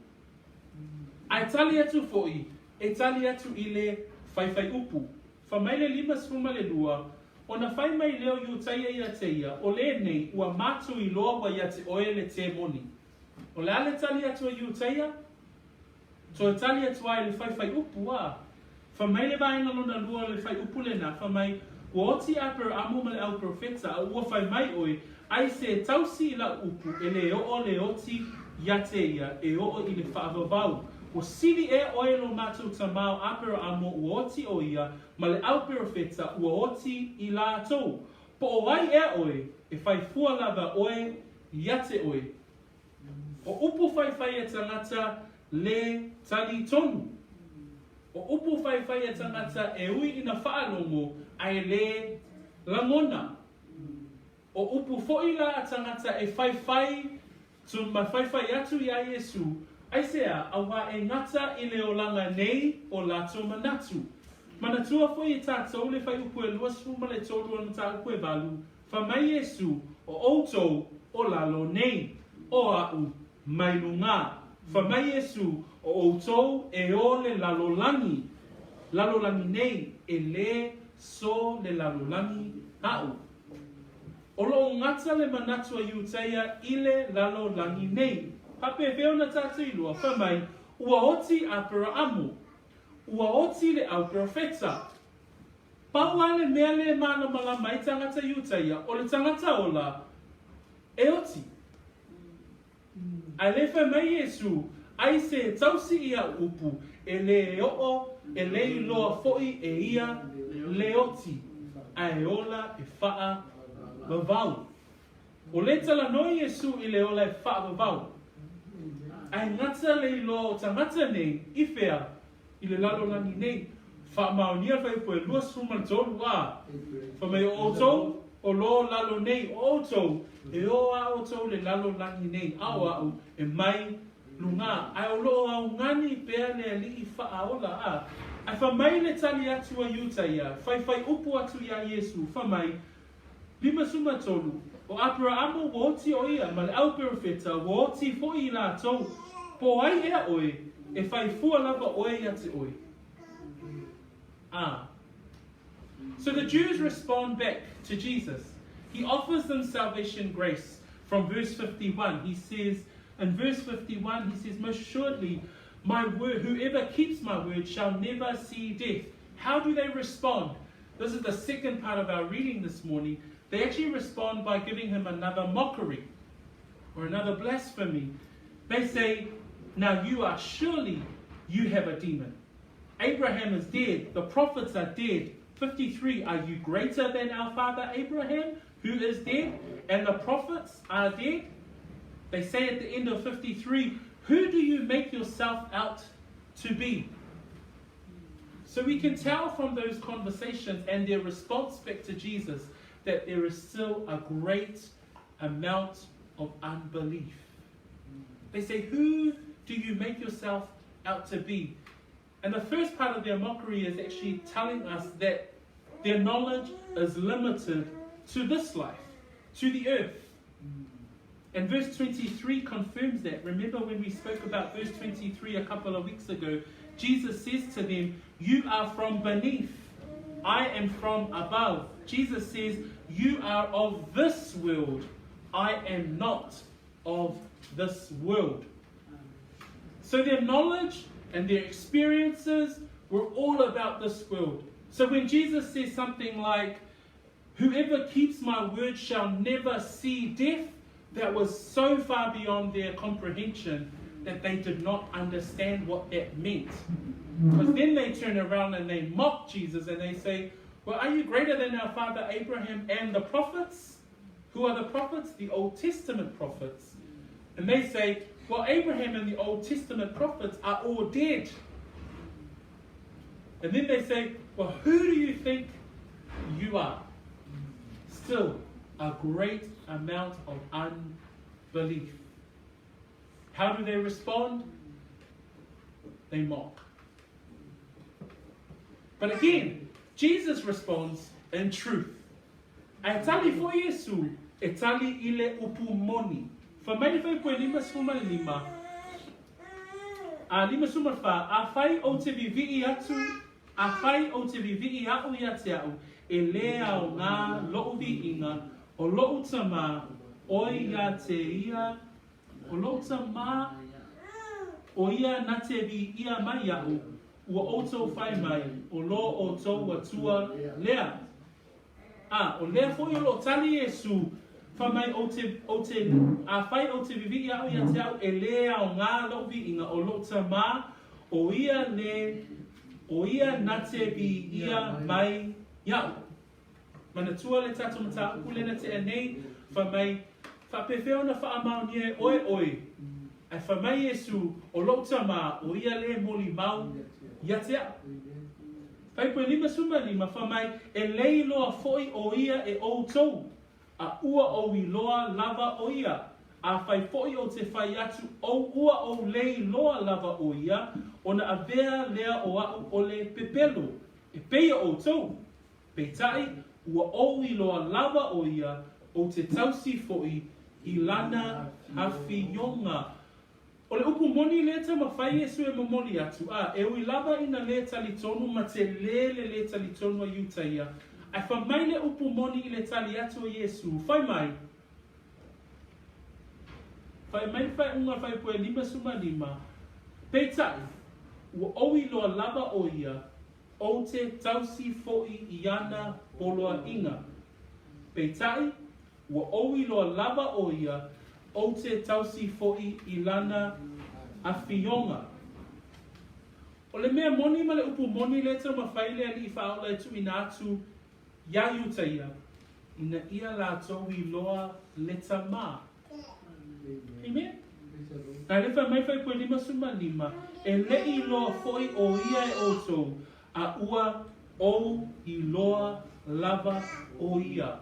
A: A e tali atu foʻi, e tali atu i le faifai upu. Fai mai le 52, Ona fai mai lea o Iutaia ia te ia, O lenei, ua matou iloa ua ia te oe le temoni. O le a le tali atu a Iutaia? Toe tali atu ai le faifai upu, a. Fai mai le vaega lona lua o le faiupu lena, fai mai, Ua oti Aperamo ma le au perofeta, a ua fai mai oe, Ai se tausi i lau upu, e le oo le oti ia te ia, e oo i le faavavau. Ua sili ea oe lo matou tamā o Aperamo ua oti o ia, ma le au perofeta ua oti i latou. Po o ai ea oe, e fai fua lava oe ia te oe. O upu faifai a tangata le tali tonu. O upu faifai a tangata e ui ina faalogo ae le lagona. O upu foʻi la a tangata e faifai tu ma faifai atu iā Iesū, aisea, auā e gata i le olaga nei o latou manatu. Manatua foʻi e tatou le faiupu e 23 o le mataupu e valu, Fai mai Iesū, O ʻoutou o lalo nei, ʻo aʻu mai lugā. Fai mai Iesū, O ʻoutou e o le lalolagi, lalolagi nei, e lē so le lalolagi aʻu. O loʻo gata le manatu a Iutaia i le lalolagi nei. Faapefea ona tatou iloa, fai mai, ua oti Aperamo, ua oti le au perofeta. Pau lava le mea lē malamalama ai tagata Iutaia, o le tagata ola e oti. Ae lē fai mai Iesū, Ai se tausi i aʻu upu, e lē oʻo, e lē iloa foʻi e ia le oti, ae ola e faavavau. O lē talanoa Iesu i le ola e faavavau. Ae gata le iloa o tagata nei i fea i le lalolagi nei. Faamaonia le fuaiupu e 23 a, fai mai o outou o lo lalo nei o outou e o a outou le lalolagi nei, a o a'u e mai lugā. Ae o loo augani pea le Alii faaola a. Ae fai mai le tali atu a Iutaia, faifai upu atu iā Iesu, fai mai, 53, O Aperaamo ua oti o ia ma le au perofeta ua oti foi i latou, po ai ea oe, e fai fua lava oe ia te oe. Ah. So the Jews respond back to Jesus. He offers them salvation grace from verse 51. He says, in verse 51, he says, Most assuredly, my word, whoever keeps my word shall never see death. How do they respond? This is the second part of our reading this morning. They actually respond by giving him another mockery or another blasphemy. They say, Now you are surely, you have a demon. Abraham is dead, the prophets are dead. 53 Are you greater than our father Abraham, who is dead, and the prophets are dead? They say at the end of 53, Who do you make yourself out to be? So we can tell from those conversations and their response back to Jesus that there is still a great amount of unbelief. They say, Who do you make yourself out to be? And the first part of their mockery is actually telling us that their knowledge is limited to this life, to the earth. And verse 23 confirms that. Remember when we spoke about verse 23 a couple of weeks ago, Jesus says to them, You are from beneath, I am from above. Jesus says, You are of this world, I am not of this world. So their knowledge and their experiences were all about this world. So when Jesus says something like, Whoever keeps my word shall never see death, that was so far beyond their comprehension that they did not understand what that meant. Because then they turn around and they mock Jesus and they say, Well, are you greater than our father Abraham and the prophets? Who are the prophets? The Old Testament prophets. And they say, Well, Abraham and the Old Testament prophets are all dead. And then they say, Well, who do you think you are? Still, a great amount of unbelief. How do they respond? They mock. But again, Jesus responds in truth. Ae tali foi Iesu, e tali i le upu moni. Fai mai le fuaiupu e 55, a 54, Afai ou te vivii atu, afai ou te vivii a'u ia te a'u, e lē aogā lo'u viiga, o lo'u tamā, oi ia te ia, o lo'u tamā, o ia na te viia mai iaʻu, ua outou fai mai, o lo outou Atua lea. A, o lea foi o loo tali Iesu, fai mai ou te, ou te, afai ou te vivii a'u ia te a'u e lē aogā lo'u viiga o lo'u tamā, o ia le, o ia na te viia mai ia'u. Manatua le tatou mataupu lena tea nei, fai mai, Faapefea ona faamaonia e oe oe? Ae fai mai Iesu, O lo'u tamā, o ia lē molimau ia te a'u. Fuaiupu e 55, fai mai, E lei loa foi o ia e outou, a ua ou iloa lava o ia. Afai foi ou te fai atu ou ua ou lei loa lava o ia, ona avea lea o a'u o le pepelo, e peia outou. Peitai, ua ou iloa lava o ia, ou te tausi foi i lana afioga. O le upu moni lea taumafai Iesu e momoli atu, a, e ui lava ina lē talitonu ma te lē le lē talitonu a Iutaia, ae fai mai le upu moni i le tali atu a Iesu, fai mai, Fai mai le faaiuga fuaiupu e 55, peitai, ua ou iloa lava o ia, Ou te tausi foi i ana poloaiga. Peitai, ua ou iloa lava o ia, ou te tausi foi i lana afioga. O le mea moni ma le upu moni lea taumafai le Alii Faaola e tuuina atu iā Iutaia. Ina ia latou iloa le Tamā. Amen. Na le fai mai fai koe 55, e leʻi iloa foʻi ʻo ia e ʻoutou, a ua ou iloa lava ʻo ia.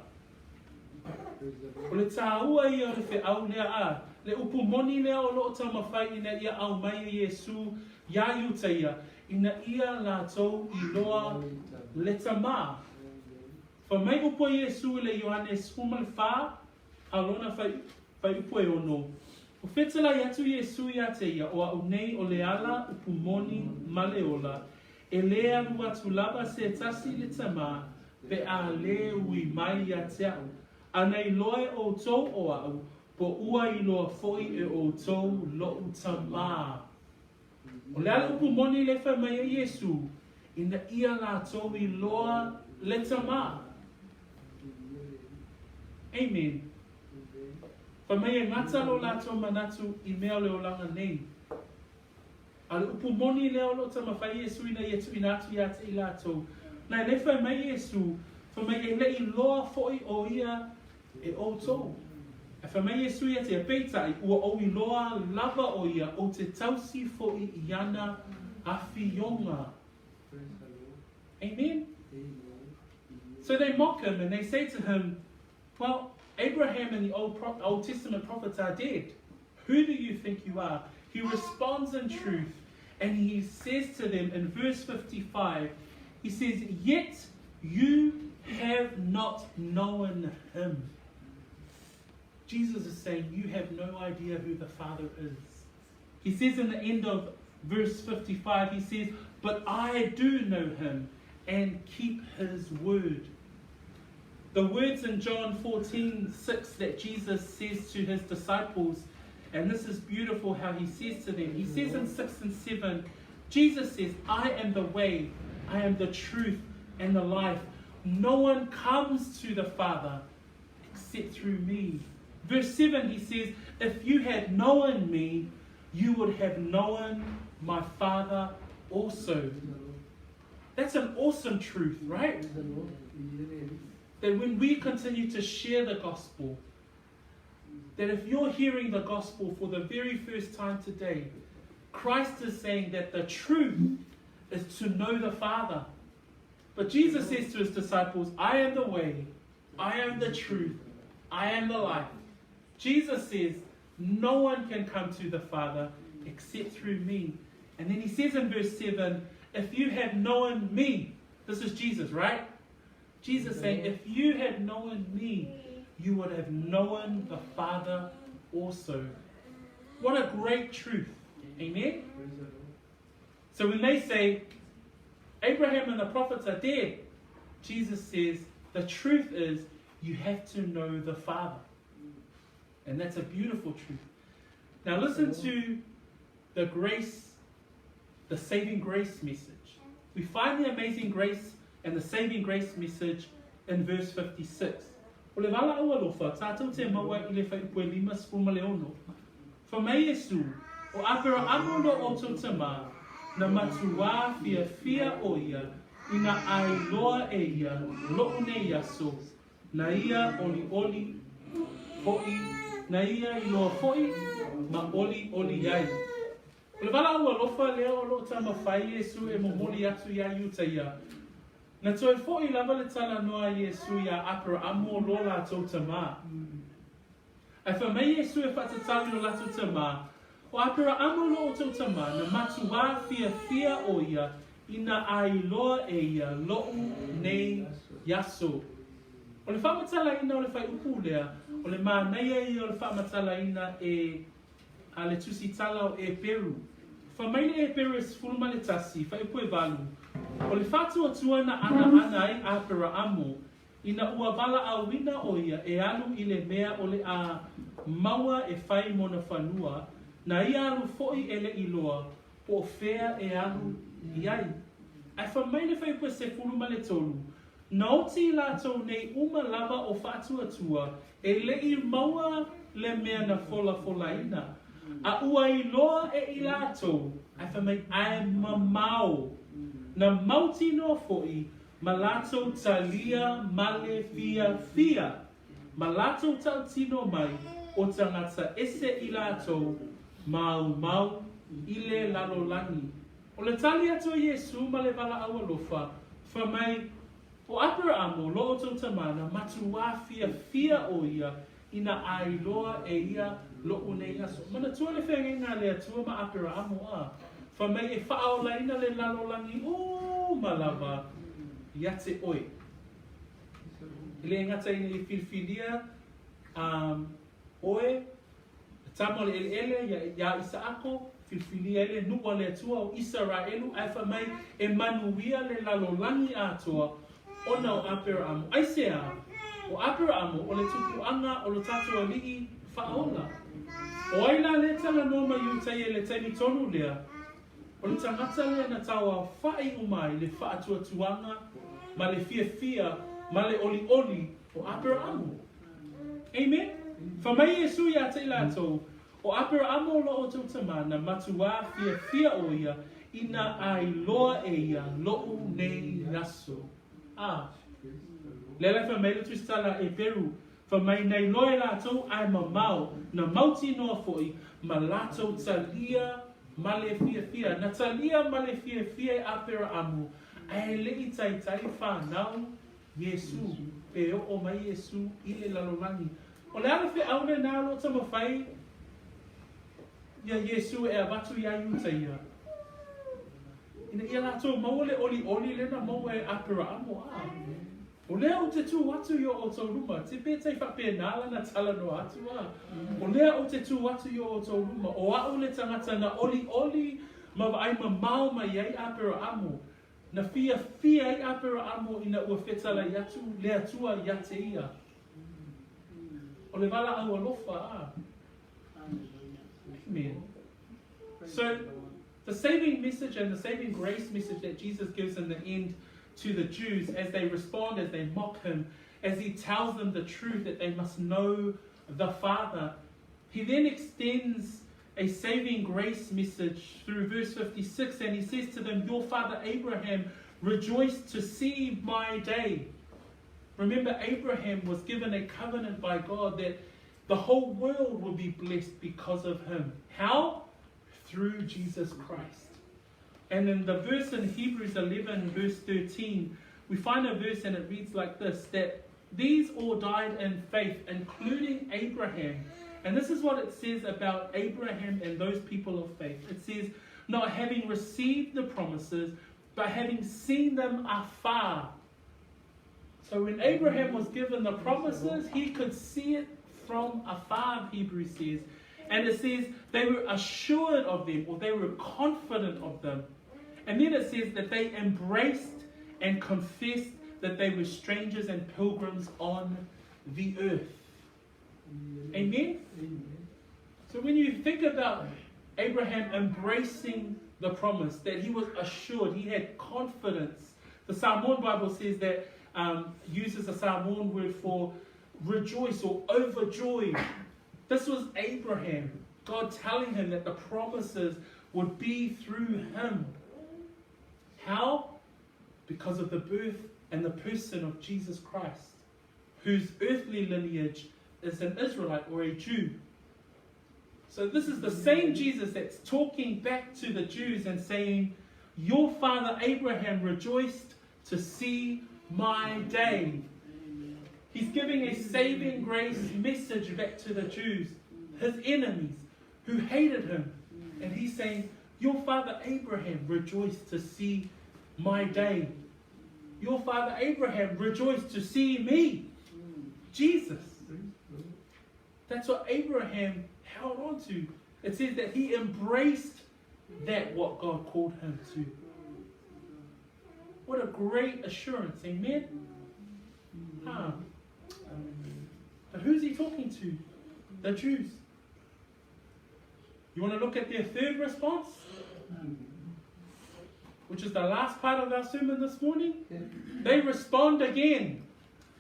A: O le tāua ia o le feʻau lea a le upu moni lea o loʻo taumafai ina ia aumai e Iesū iā Iutaia, ina ia latou iloa le Tamā. Fai mai upu a Iesū i le Ioane 14, a lona fai, faiupu e ono, O fetalai atu Iesū iā te ia, O aʻu nei o le ala, upu moni, ma le ola, e lē alu atu lava se tasi i le Tamā, pe a lē ui mai iā te aʻu. A na iloa e ʻoutou ʻo aʻu, po ua iloa foʻi e ʻoutou loʻu Tamā. O le a le upu moni le fai mai e Iesū, ina ia latou iloa le Tamā. Amen. Fai mai e gata lo latou manatu i mea o le olaga nei. A o le upu moni lea o loo taumafai Iesu ina ia tuuina atu ia te i latou. Na e le fai mai Iesu, fai mai e leʻi loa foʻi o ia e ʻoutou. Ae fai mai Iesu ia te ia, Peitai, ua ou iloa lava o ia, ou te tausi foʻi i ana afioga. Amen? So they mock him and they say to him, Well, Abraham and the Old, Pro- Old Testament prophets are dead. Who do you think you are? He responds in truth and he says to them in verse 55, he says, Yet you have not known him. Jesus is saying, You have no idea who the Father is. He says in the end of verse 55, he says, But I do know him and keep his word. The words in John 14, 6 that Jesus says to his disciples, and this is beautiful how he says to them. He says in 6 and 7, Jesus says, I am the way, I am the truth, and the life. No one comes to the Father except through me. Verse 7, he says, If you had known me, you would have known my Father also. That's an awesome truth, right? That when we continue to share the gospel, that if you're hearing the gospel for the very first time today, Christ is saying that the truth is to know the Father. But Jesus says to his disciples, I am the way, I am the truth, I am the life. Jesus says, No one can come to the Father except through me. And then he says in verse 7, If you had known me, this is Jesus, right? Jesus saying, If you had known me, you would have known the Father also. What a great truth. Amen? So when they say, Abraham and the prophets are dead, Jesus says, the truth is, you have to know the Father. And that's a beautiful truth. Now listen to the grace, the saving grace message. We find the amazing grace and the saving grace message in verse 56. O le valaau alofa, tatou te maua i le faiupu e 56. Fai mai Iesu, O Aperahama lo outou tamā, na matuā fiafia o ia i na ai loa e ia loʻu nei aso, na ia olioli hoʻi, na ia iloa hoʻi ma olioli ai. O le valaau alofa lea o loo taumafai Iesu e momoli atu iā Iutaia. Na toe foʻi lava le talanoa a Iesu iā Aperahamo lo latou tamā. Ae fai mai Iesu e faatatau i lo latou tamā, O Aperaamo lo outou tamā, na matuā fiafia o ia i na ailoa e ia loʻu nei aso. O le faamatalaina o le faiupu lea, o le manaia ia o le faamatalaina e a le tusitala o Eperu. Fai mai le Eperu e 11, faiupu e valu, O le faatuatua na anaana ai Aperaamo, Ina ua valaauina o ia e alu i le mea o le a maua e fai mona fanua, na ia alu foʻi e le iloa po o fea e alu i ai. Ae fai mai le faiupu e 13, Na oti i latou nei uma lava o faatuatua e le i maua le mea na folafolaina, a ua iloa e i latou, ae fai mai, ae mamao, na mautinoa foʻi. Ma latou talia ma le fiafia, ma latou tautino mai, o tagata ese i latou, maumau i le lalolagi. O le tali atu a Iesū ma le valaau alofa, fai mai, O Aperaamo lo outou tama na matuā fiafia ʻo ia ina ʻai loa e ia loʻu nei aso. Manatua le feagaiga a le Atua ma Aperaamo a, fai mai e faaolaina le lalolagi uma lava ia te ʻoe. E le gata ina ia filifilia um, ʻoe, le tama o le ʻeleʻele iā Isaako, filifilia ai le nuʻu a le Atua o Isaraelu, ae fai mai e manuia le lalolagi atoa ona o Aperaamo. Aisea? O Aperaamo o le tupuaga o lo tatou Alii Faaola. O ai la lea talanoa ma Iutaia i le taimi tonu lea? O le tagata lea na tauaofaʻi uma ai le faatuatuaga ma le fiafia ma le ʻoliʻoli o Aperaamo. Amen? Fai mai Iesū iā te i latou, O Aperaamo lo outou tama na matuā fiafia ʻo ia ina ʻai loa e ia loʻu nei aso. A lea la e fai mai le Tusitala a Eperu, fai mai na iloa e latou ae mamao, na mautinoa foʻi, ma latou talia ma le fiafia. Na talia ma le fiafia e Aperaamo, ae le i taitai whanau Iesū, pe oo mai Iesū i le lalolagi. O le a le feʻau lenā o lo taumafai iā Iesū e avatu iā Iutaia, ina ia latou maua le ʻoliʻoli lea na maua e Aperaamo, a o lea ou te tū atu i o ʻoutou luma, te pētai faapēnā lana talanoa atu, a o lea ou te tū atu i o ʻoutou luma, ʻo aʻu le tagata na ʻoliʻoli ma vaai mamao mai ai Aperaamo, Na fiafia ai Aperaamo ina ua fetalai atu le Atua ia te ia. O le valaau alofa a. Amen. So, the saving message and the saving grace message that Jesus gives in the end to the Jews as they respond, as they mock him, as he tells them the truth that they must know the Father, he then extends a saving grace message through verse 56, and he says to them, Your father Abraham rejoiced to see my day. Remember, Abraham was given a covenant by God that the whole world would be blessed because of him. How? Through Jesus Christ. And in the verse in Hebrews 11, verse 13, we find a verse and it reads like this, that these all died in faith, including Abraham. And this is what it says about Abraham and those people of faith. It says, not having received the promises, but having seen them afar. So when Abraham was given the promises, he could see it from afar, Hebrews says. And it says they were assured of them, or they were confident of them. And then it says that they embraced and confessed that they were strangers and pilgrims on the earth. Amen? Amen. So when you think about Abraham embracing the promise, that he was assured, he had confidence. The Samoan Bible says that, uses the Samoan word for rejoice or overjoyed. This was Abraham, God telling him that the promises would be through him. How? Because of the birth and the person of Jesus Christ, whose earthly lineage is an Israelite or a Jew. So this is the same Jesus that's talking back to the Jews and saying, Your father Abraham rejoiced to see my day. He's giving a saving grace message back to the Jews, his enemies, who hated him. And he's saying, Your father Abraham rejoiced to see my day. Your father Abraham rejoiced to see me, Jesus. That's what Abraham held on to. It says that he embraced that what God called him to. What a great assurance, amen? Huh. But who's he talking to? The Jews. You want to look at their third response? Which is the last part of our sermon this morning? They respond again.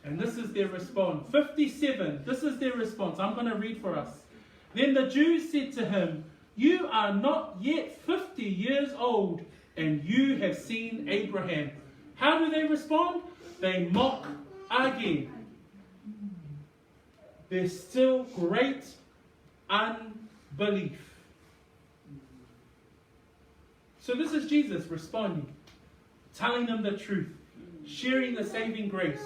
A: And this is their response. 57. This is their response. I'm going to read for us. Then the Jews said to him, You are not yet 50 years old, and you have seen Abraham. How do they respond? They mock again. There's still great unbelief. So this is Jesus responding, telling them the truth, sharing the saving grace.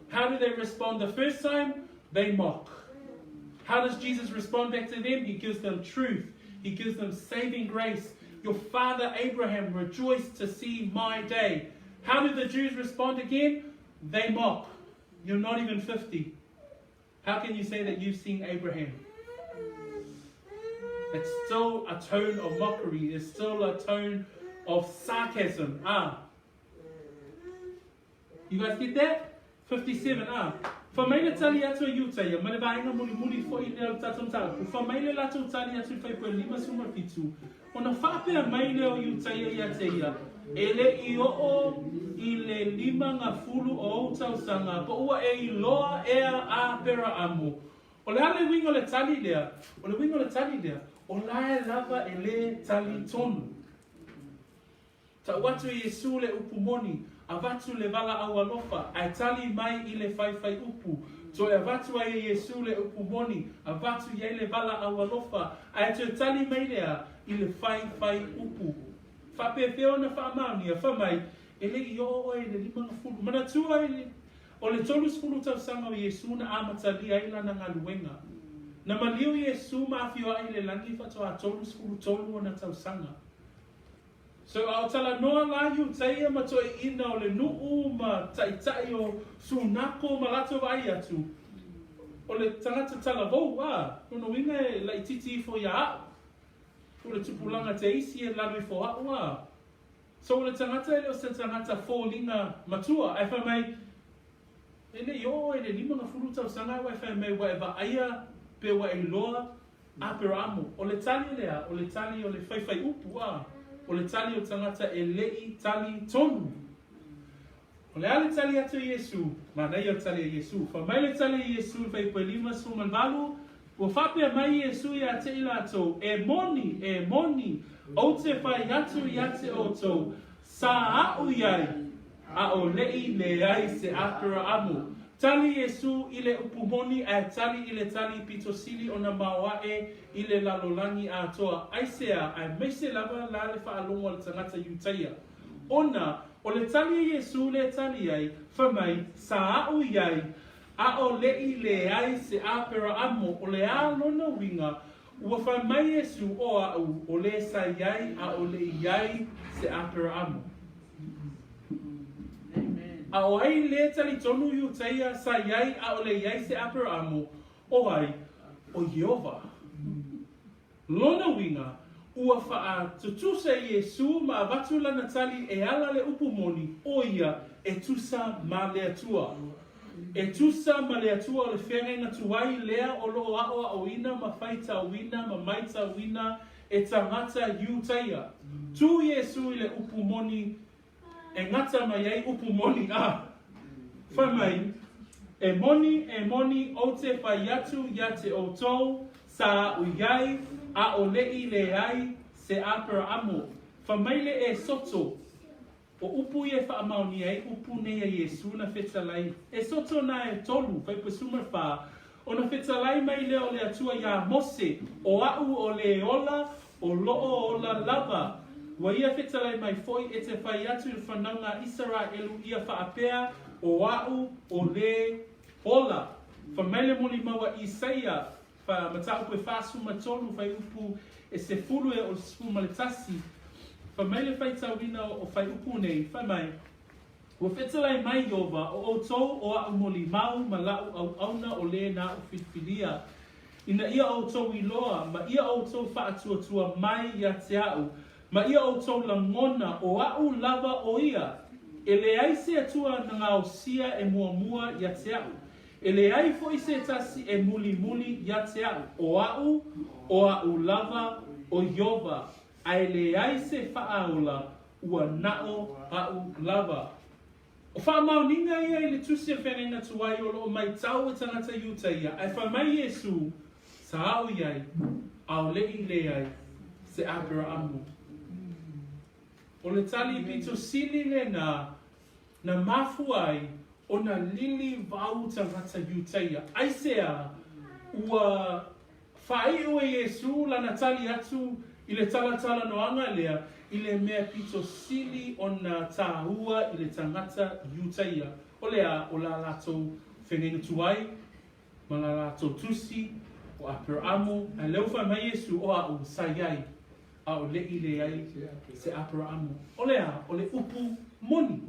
A: How do they respond the first time? They mock. How does Jesus respond back to them? He gives them truth. He gives them saving grace. Your father Abraham rejoiced to see my day. How do the Jews respond again? They mock. You're not even 50. How can you say that you've seen Abraham? It's still a tone of mockery. It's still a tone of sarcasm. Ah. You guys get that? 57, ah. Fai mai le tali atu a Iutaia, ma le vaega mulimuli foi lea o le tatou mataupu, fai mai le latou tali atu i le fuaiupu e 57, ona faapea mai lea o Iutaia ia te ia, E le i oo i le 50 o ou tausaga, po ua e iloa ea a Aperaamu. O le a le uiga o le tali lea? O le uiga o le tali lea, o lae lava e lē tali tonu. Tau atu e Iesū le upu moni, avatu le valaau alofa, ae tali mai i le faifai upu. Toe avatu ai e Iesū le upu moni, avatu i ai le valaau alofa, ae toe tali mai lea i le faifai upu. Faapefea ona faamaonia, fai mai, E le i oo oe i le 50. Manatua i le, o le 30 tausaga o Iesū na amatalia ai lana galuega. Na maliu Iesū ma afioaʻi i le lagi faatoa 33 ona tausaga. So a o talanoa la Iutaia ma toeaiina o le nuu ma taitai o Sunako ma latou vaai atu, o le tagata talavou, a, lona uiga e laitiiti ifo ia a'u, o le tupulaga te isi e lalo ifo a'u, a. So o le tagata e le o se tagata foliga matua, ae fai mai, E le i oo e le 50 tausaga ua e fai mai ua e vaaia pe ua e iloa Aperamo. O le tali lea, o le tali o le faifai upu, a, o le tali o le tagata e le i tali tonu. O le a le tali atu a Iesu? Manaia o le tali a Iesu. Fai mai le tali a Iesu i le fuaiupu e 58, Ua faapea mai Iesu ia te i latou, E moni, e moni, ou te fai atu ia te outou, sa aʻu iai, ʻAʻole i leai se Aperaamu. Tali Iesu i le upu moni ae tali i le tali pito sili ona maoaʻe i le lalolagi atoa. Aisea, aemaise lava la le faalogo a le tagata Iutaia. Ona, o le tali a Iesu le tali ai, fai mai, sa aʻu iai, ʻaʻole i leai se Aperaamu, o le a lona uiga, ua fai mai Iesu, o aʻu, o le sa iai, ʻaʻole i ai se Aperaamu. A o ai lē talitonu Iutaia sa iai ʻaʻole i ai se Aperaamu, o ai? O Ieova. Lona uiga, ua faatutusa Iesū ma avatu lana tali e ala le upu moni, o ia, e tusa ma le Atua. E tusa ma le Atua o le feagaiga tuai lea o loo aʻoaʻoina ma faitauina ma maitauina e tagata Iutaia. Tū Iesū i le upu moni e gata mai ai upu moni a fai mai, E moni, e moni, ou te fai atu ia te outou, sa aʻu iai, ʻaʻole i leai se Aperaamu. Fai mai le e soto, O upu ia e faamaonia ai upu nei a Iesū na fetalai, e soto na e tolu, fuaiupu e 14, ona fetalai mai lea o le Atua iā Mose, o aʻu o le ola, o loo ola lava. Ua ia fetalai mai foi e te fai atu i le whanauga a Isaraelu ia faapea, o aʻu o le ola. Fai mai le molimau a Isaia, fa, mataupu e 43, fuaiupu e 10 e o le 11. Fai mai le faitauina o fuaiupu nei, fai mai, Ua fetalai mai Iova, o outou o aʻu molimau ma laʻu auauna o lē naʻu filifilia, ina ia outou iloa, ma ia outou faatuatua mai ia te aʻu, ma ia outou lagona o aʻu lava o ia, e leai se Atua na gaosia e muamua ia te aʻu, e leai foi se tasi e mulimuli ia te aʻu, o aʻu, o aʻu lava o Iova, a e leai se faaola Ua naʻo aʻu lava. O faamaoniga ia i le tusi a le feagaiga tuai o loo maitau e tagata Iutaia, ae fai mai Iesu, Sa aʻu iai, ʻaʻole i leai se Aperaamu. O le tali pito sili lena. Na mafua ai ona lili vau tagata Iutaia. Aisea ua faaiu e Iesu lana tali atu i le talatalanoaga lea i le mea pito sili ona tāua i le tagata Iutaia, o le a, o la latou feagaiga tuai ma la latou tusi, o Aperamo, a lea ua fai mai Iesu, o a'u sa i ai, a o leʻi leai se Aperamo. O le a? O le upu moni.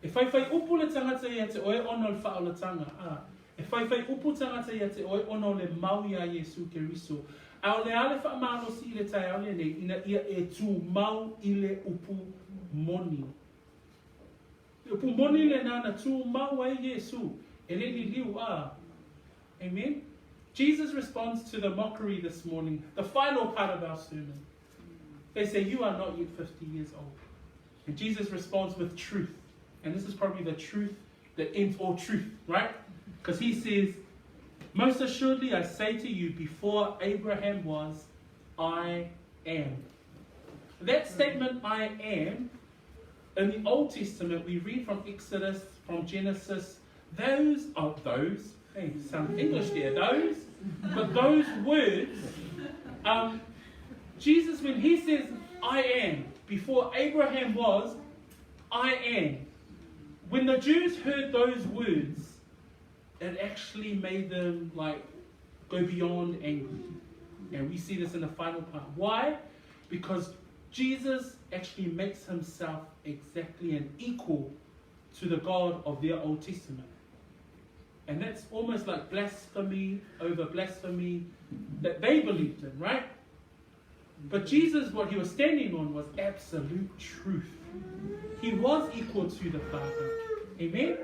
A: E faifai upu le tagata ia te oe ona o le faaolataga, a e faifai upu tagata ia te oe ona o le mau iā Iesu Keriso. A o le a le faamalosi i le taeao lenei ina ia e tumau i le upu moni. Le upu moni lenā na tumau ai Iesu, e le liliu, a. Amen? Jesus responds to the mockery this morning, the final part of our sermon. They say, You are not yet 50 years old. And Jesus responds with truth. And this is probably the truth that ends all truth, right? Because he says, Most assuredly I say to you, before Abraham was, I am. That statement, I am, in the Old Testament, we read from Exodus, from Genesis, those are those, hey, some English there, those, but those words, Jesus, when he says, I am, before Abraham was, I am. When the Jews heard those words, it actually made them like go beyond angry. And we see this in the final part. Why? Because Jesus actually makes himself exactly an equal to the God of their Old Testament. And that's almost like blasphemy over blasphemy that they believed in, right? But Jesus, what he was standing on was absolute truth. He was equal to the Father. Amen?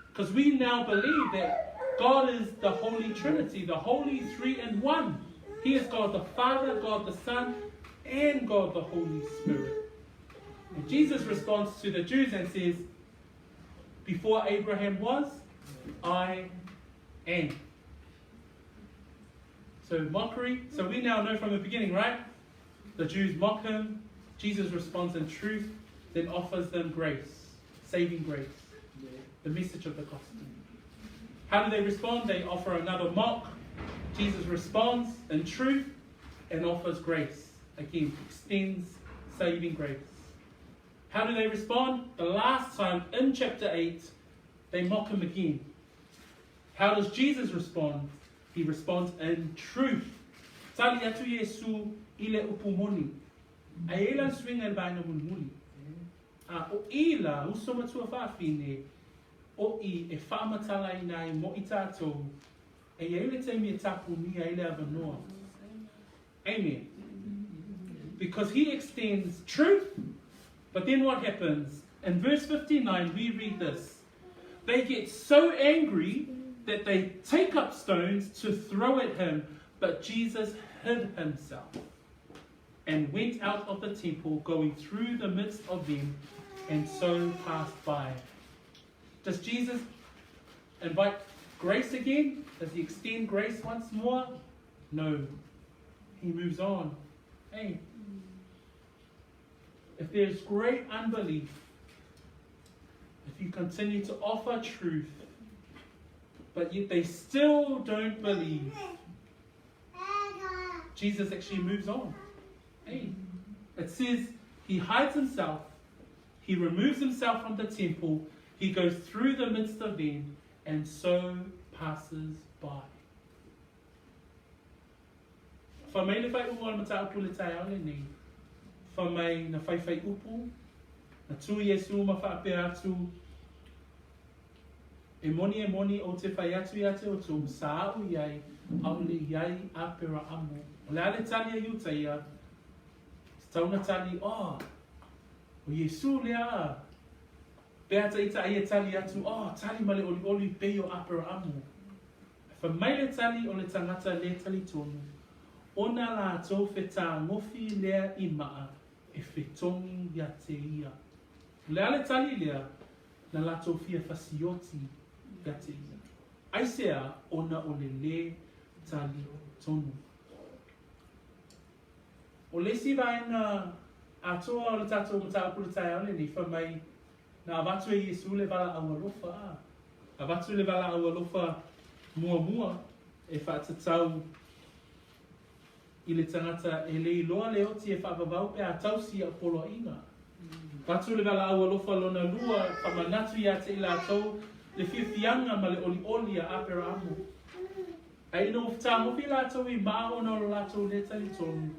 A: Because we now believe that God is the Holy Trinity, the Holy Three in One. He is God the Father, God the Son, and God the Holy Spirit. And Jesus responds to the Jews and says, Before Abraham was, I am. So mockery, so we now know from the beginning, right? The Jews mock him. Jesus responds in truth, then offers them grace, saving grace, the message of the gospel. How do they respond? They offer another mock. Jesus responds in truth and offers grace. Again, extends saving grace. How do they respond? The last time in chapter 8, they mock him again. How does Jesus respond? He responds in truth. Tali atu Iesu i le upu moni. A e la suiga i le vaega mulimuli. A o i la uso matua faafine o i e faamatalaina ai mo i tatou, e i ai le taimi e tapunia ai le avanoa. Amen. Because he extends truth, but then what happens? In verse 59, we read this. They get so angry that they take up stones to throw at him, but Jesus hid himself and went out of the temple, going through the midst of them, and so passed by. Does Jesus invite grace again? Does he extend grace once more? No. He moves on. Hey. If there's great unbelief, if you continue to offer truth, but yet they still don't believe, Jesus actually moves on. Hey. It says he hides himself, he removes himself from the temple, he goes through the midst of them, and so passes by. Fai mai le faaiuga o le mataupu i le taeao lenei, fai mai na faifai upu, na tū Iesu ma faapea atu, E moni, e moni, ou te fai atu ia te outou, sa a'u i ai, ʻaʻole i ai Aperahamo. O le a le tali a Iutaia, tatau na tali, Oh, ʻo Iesu lea a. Pea ta ita ai e tali atu, Oh, tali ma le ʻoliʻoli pei o Aperahamo. Fai mai le tali o le tagata le talitonu, ona latou fetagofi lea i maa e fetogi ia te ia. O le a le tali lea, na latou fia fasioti ia te ia. Aisea ona o le le talitonu. O le isi vaega atoa o le tatou mataupu i le taeao lenei, fai mai. Na avatu e Iesu le valaau alofa a. Avatu le valaau alofa muamua e faatatau i le tagata e le iloa le oti e faavavau pe a tausi i au poloaiga. Avatu le valaau alofa lona lua e faamanatu ia te i latou le fiafiaga ma le olioli a Aperamo. Ae ina ua fetagofi latou i maa ona o lo latou le talitonu,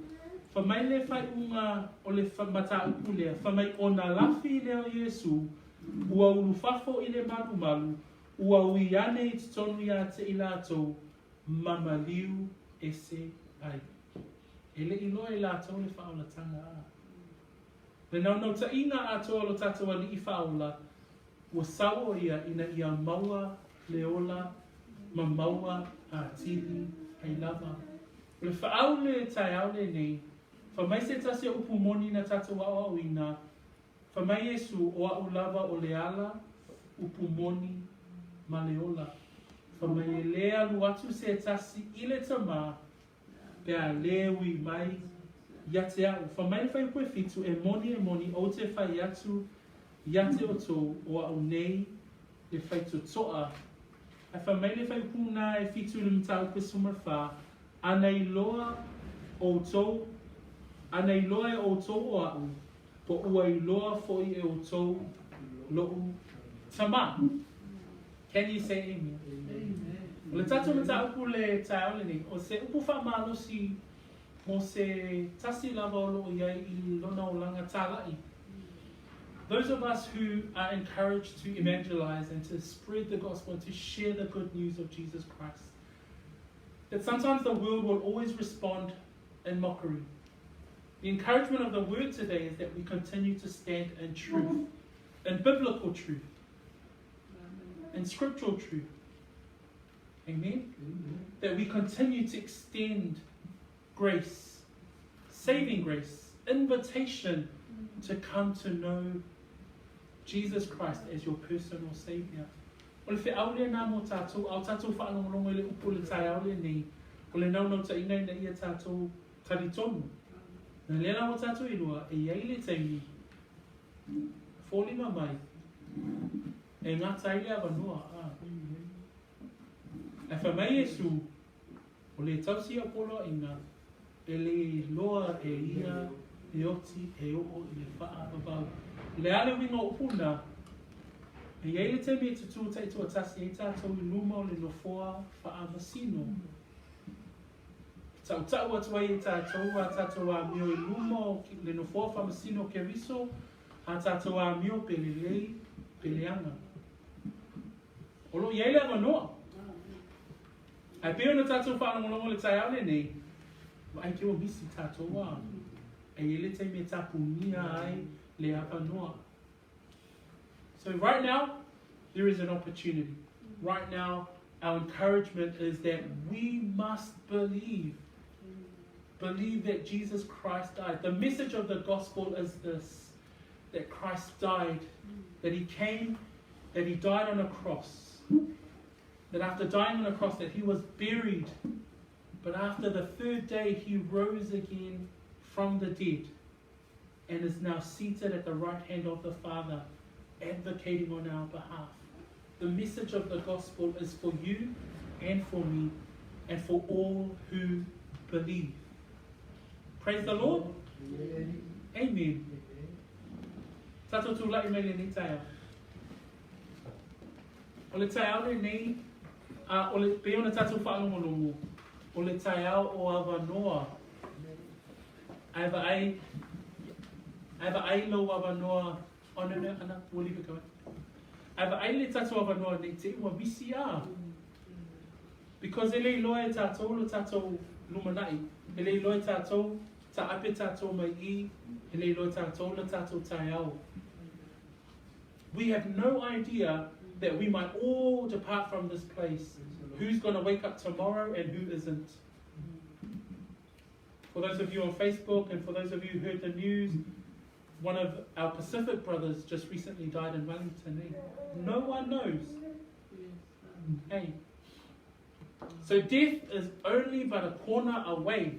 A: fai mai le faaiuga o le mataupu lea, fai mai ona lafi lea o Iesu, ua ulufafo i le malumalu, ua ui ane i totonu ia te i latou, ma maliu ese ai. E le i loa e latou le faaolataga a. Le naunautaiga atoa o lo tatou Alii Faaola, ua sau o ia ina ia maua le ola ma maua atili ai lava. O le feau le taeao lenei, fai mai se tasi o upu moni na tatou aoaoina, fai mai Iesu, O a'u lava o le ala, upu moni, ma le ola. Fai mai e lē alu atu se tasi i le Tamā pe a lē ui mai ia te a'u. Fai mai le fuaiupu e fitu, E moni, e moni, ou te fai atu ia te outou, o a'u nei le faitotoa. Ae fai mai le fuaiupu na e fitu i le mataupu e 14, Ana iloa outou, ana iloa e outou o a'u, po ua iloa foi e outou lo'u Tamā. Can you say amen? O le tatou mataupu le taeao lenei, o se upu faamalosi mo se tasi lava o lo o i ai i lona olaga tāla'i. Those of us who are encouraged to evangelize and to spread the gospel and to share the good news of Jesus Christ, that sometimes the world will always respond in mockery. The encouragement of the word today is that we continue to stand in truth, in biblical truth, in scriptural truth. Amen? Amen. That we continue to extend grace, saving grace, invitation to come to know Jesus Christ as your personal Saviour. O le feau lena mo tatou, a o tatou faalogologo i le upu o le taeao lenei, o le naunautaiga ina ia tatou talitonu. Na lea la ua tatou iloa, e i ai le taimi, foliga mai, e gata ai le avanoa, a. Ae fai mai Iesu, O le tausi o poloaiga, e le iloa e ia e oti e oo i le faavavau. O le a le uiga o upu na? E i ai le taimi e tutū taituatasi ai tatou i luma o le nofoa faamasino. E tautau atu ai e tatou a tatou amio i luma o le nofoa faamasino o Keriso, a tatou amio pe lelei pe leaga. O lo o i ai le avanoa. Ae pei ona tatou faalogologo i le taeao lenei, vaai te ua misi tatou a. E i ai le taimi e tapunia ai le avanoa. So right now, there is an opportunity. Right now, our encouragement is that we must believe. Believe that Jesus Christ died. The message of the gospel is this that Christ died, that he came, that he died on a cross, that after dying on a cross that he was buried, but after the third day he rose again from the dead and is now seated at the right hand of the Father, advocating on our behalf. The message of the gospel is for you and for me and for all who believe. Praise the Lord. Amen. Amen. Tatou tula'i mai lenei taeao. O le taeao lenei, a o le, pei ona tatou faalogologo, o le taeao o avanoa. Ae vaai, ae vaai lou avanoa, oh no, no, ana, we'll leave it going. Ae vaai le tatou avanoa nei te i ua misi a. Because e le iloa e tatou lo tatou lumanai, e le iloa e tatou, taape tatou mai i, e le iloa e tatou lo tatou taeao. We have no idea that we might all depart from this place. Who's going to wake up tomorrow and who isn't? For those of you on Facebook and for those of you who heard the news, one of our Pacific brothers just recently died in Wellington. Eh? No one knows. Hey. So death is only but a corner away.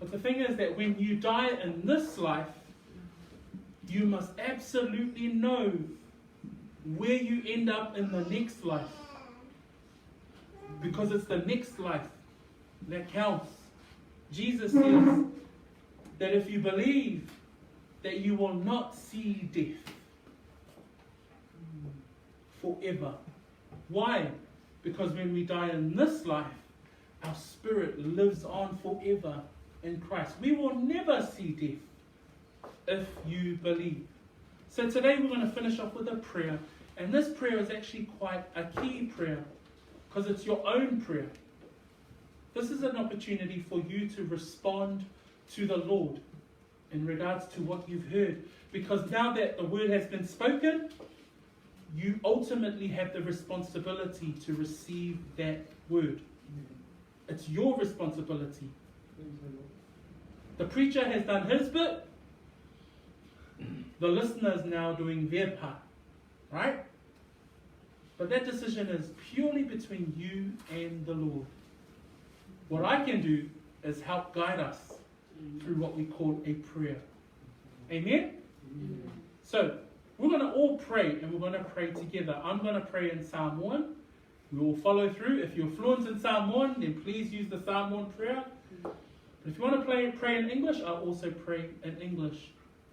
A: But the thing is that when you die in this life, You must absolutely know where you end up in the next life. Because it's the next life that counts. Jesus says that if you believe, that you will not see death forever. Why? Because when we die in this life, our spirit lives on forever in Christ. We will never see death if you believe. So today we're going to finish off with a prayer. And this prayer is actually quite a key prayer because it's your own prayer. This is an opportunity for you to respond to the Lord in regards to what you've heard. Because now that the word has been spoken, you ultimately have the responsibility to receive that word. It's your responsibility. The preacher has done his bit. The listener is now doing their part. Right? But that decision is purely between you and the Lord. What I can do is help guide us through what we call a prayer. Amen? Amen. So, we're going to all pray, and we're going to pray together. I'm going to pray in Samoan. We will follow through. If you're fluent in Samoan, then please use the Samoan prayer. But if you want to pray in English, I'll also pray in English.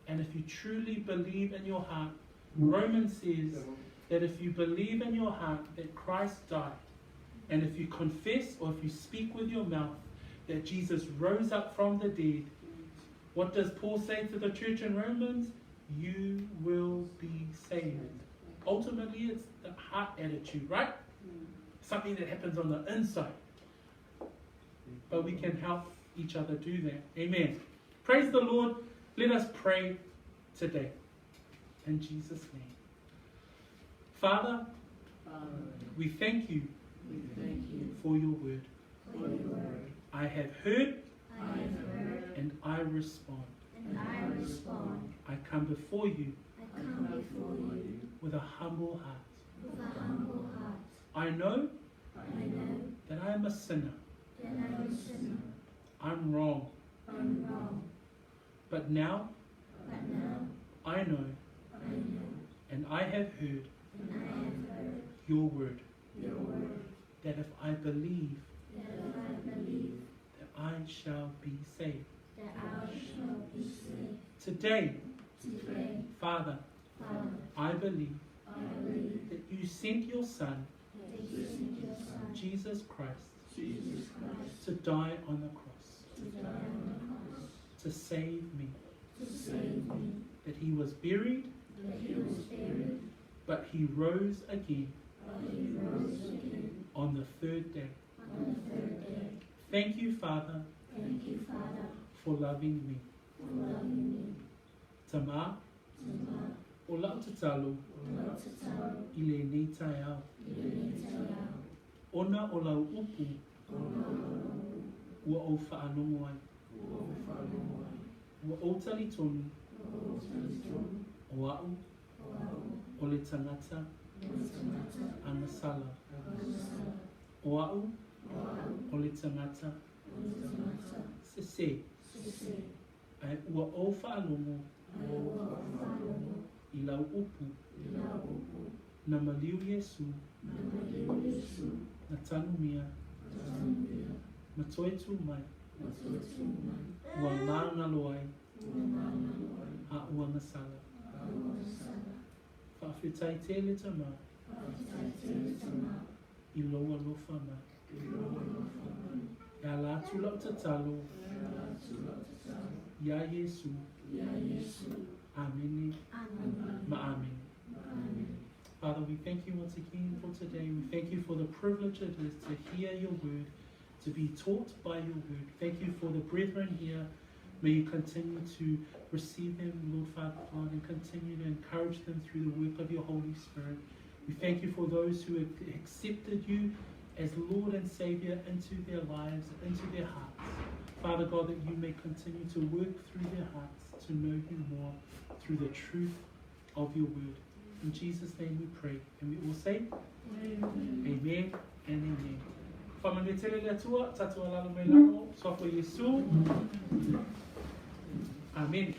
A: And if you truly believe in your heart, Romans says that if you believe in your heart that Christ died, and if you confess or if you speak with your mouth that Jesus rose up from the dead, what does Paul say to the church in Romans? You will be saved. Ultimately, it's the heart attitude, right? Something that happens on the inside. But we can help each other do that. Amen. Praise the Lord. Let us pray today. In Jesus' name. Father, we thank you for your word. I have heard, and I respond. I come before you, with a humble heart. I know, that I am a sinner. I'm wrong. But now, I know, and I have heard, your word, that if I believe, that I shall be saved. Today, Father, I believe, that you sent your Son, Jesus Christ, to die on the cross, to save me, that he was buried, but he rose again, on the third day. Thank you, Father, for loving me. Tama, o lau tatalo, i le nei taeao. Ona o lau upu, ua ou faalogo ai. Ua ou talitonu, o a'u, o le tagata agasala. O a'u, o le tagata sesē. Ae ua ou faalogo i lau upu, na maliu Iesu, na tanumia, ma toe tū mai, ua magalo ai, a ua gasala. Faafetai tele Tama, i lou alofa mai. E ala atu lau tatalo, iā Iesu. Amene ma amene. Father, we thank you once again for today. We thank you for the privilege it is to hear your word, to be taught by your word. Thank you for the brethren here. May you continue to receive them, Lord Father God, and continue to encourage them through the work of your Holy Spirit. We thank you for those who have accepted you as Lord and Savior into their lives, into their hearts. Father God, that you may continue to work through their hearts to know you more through the truth of your word. In Jesus' name we pray. And we all say, Amen, amen and amen. Whamanui tele le Atua, tatou alalo mai lalo, soa Iesu. Amen.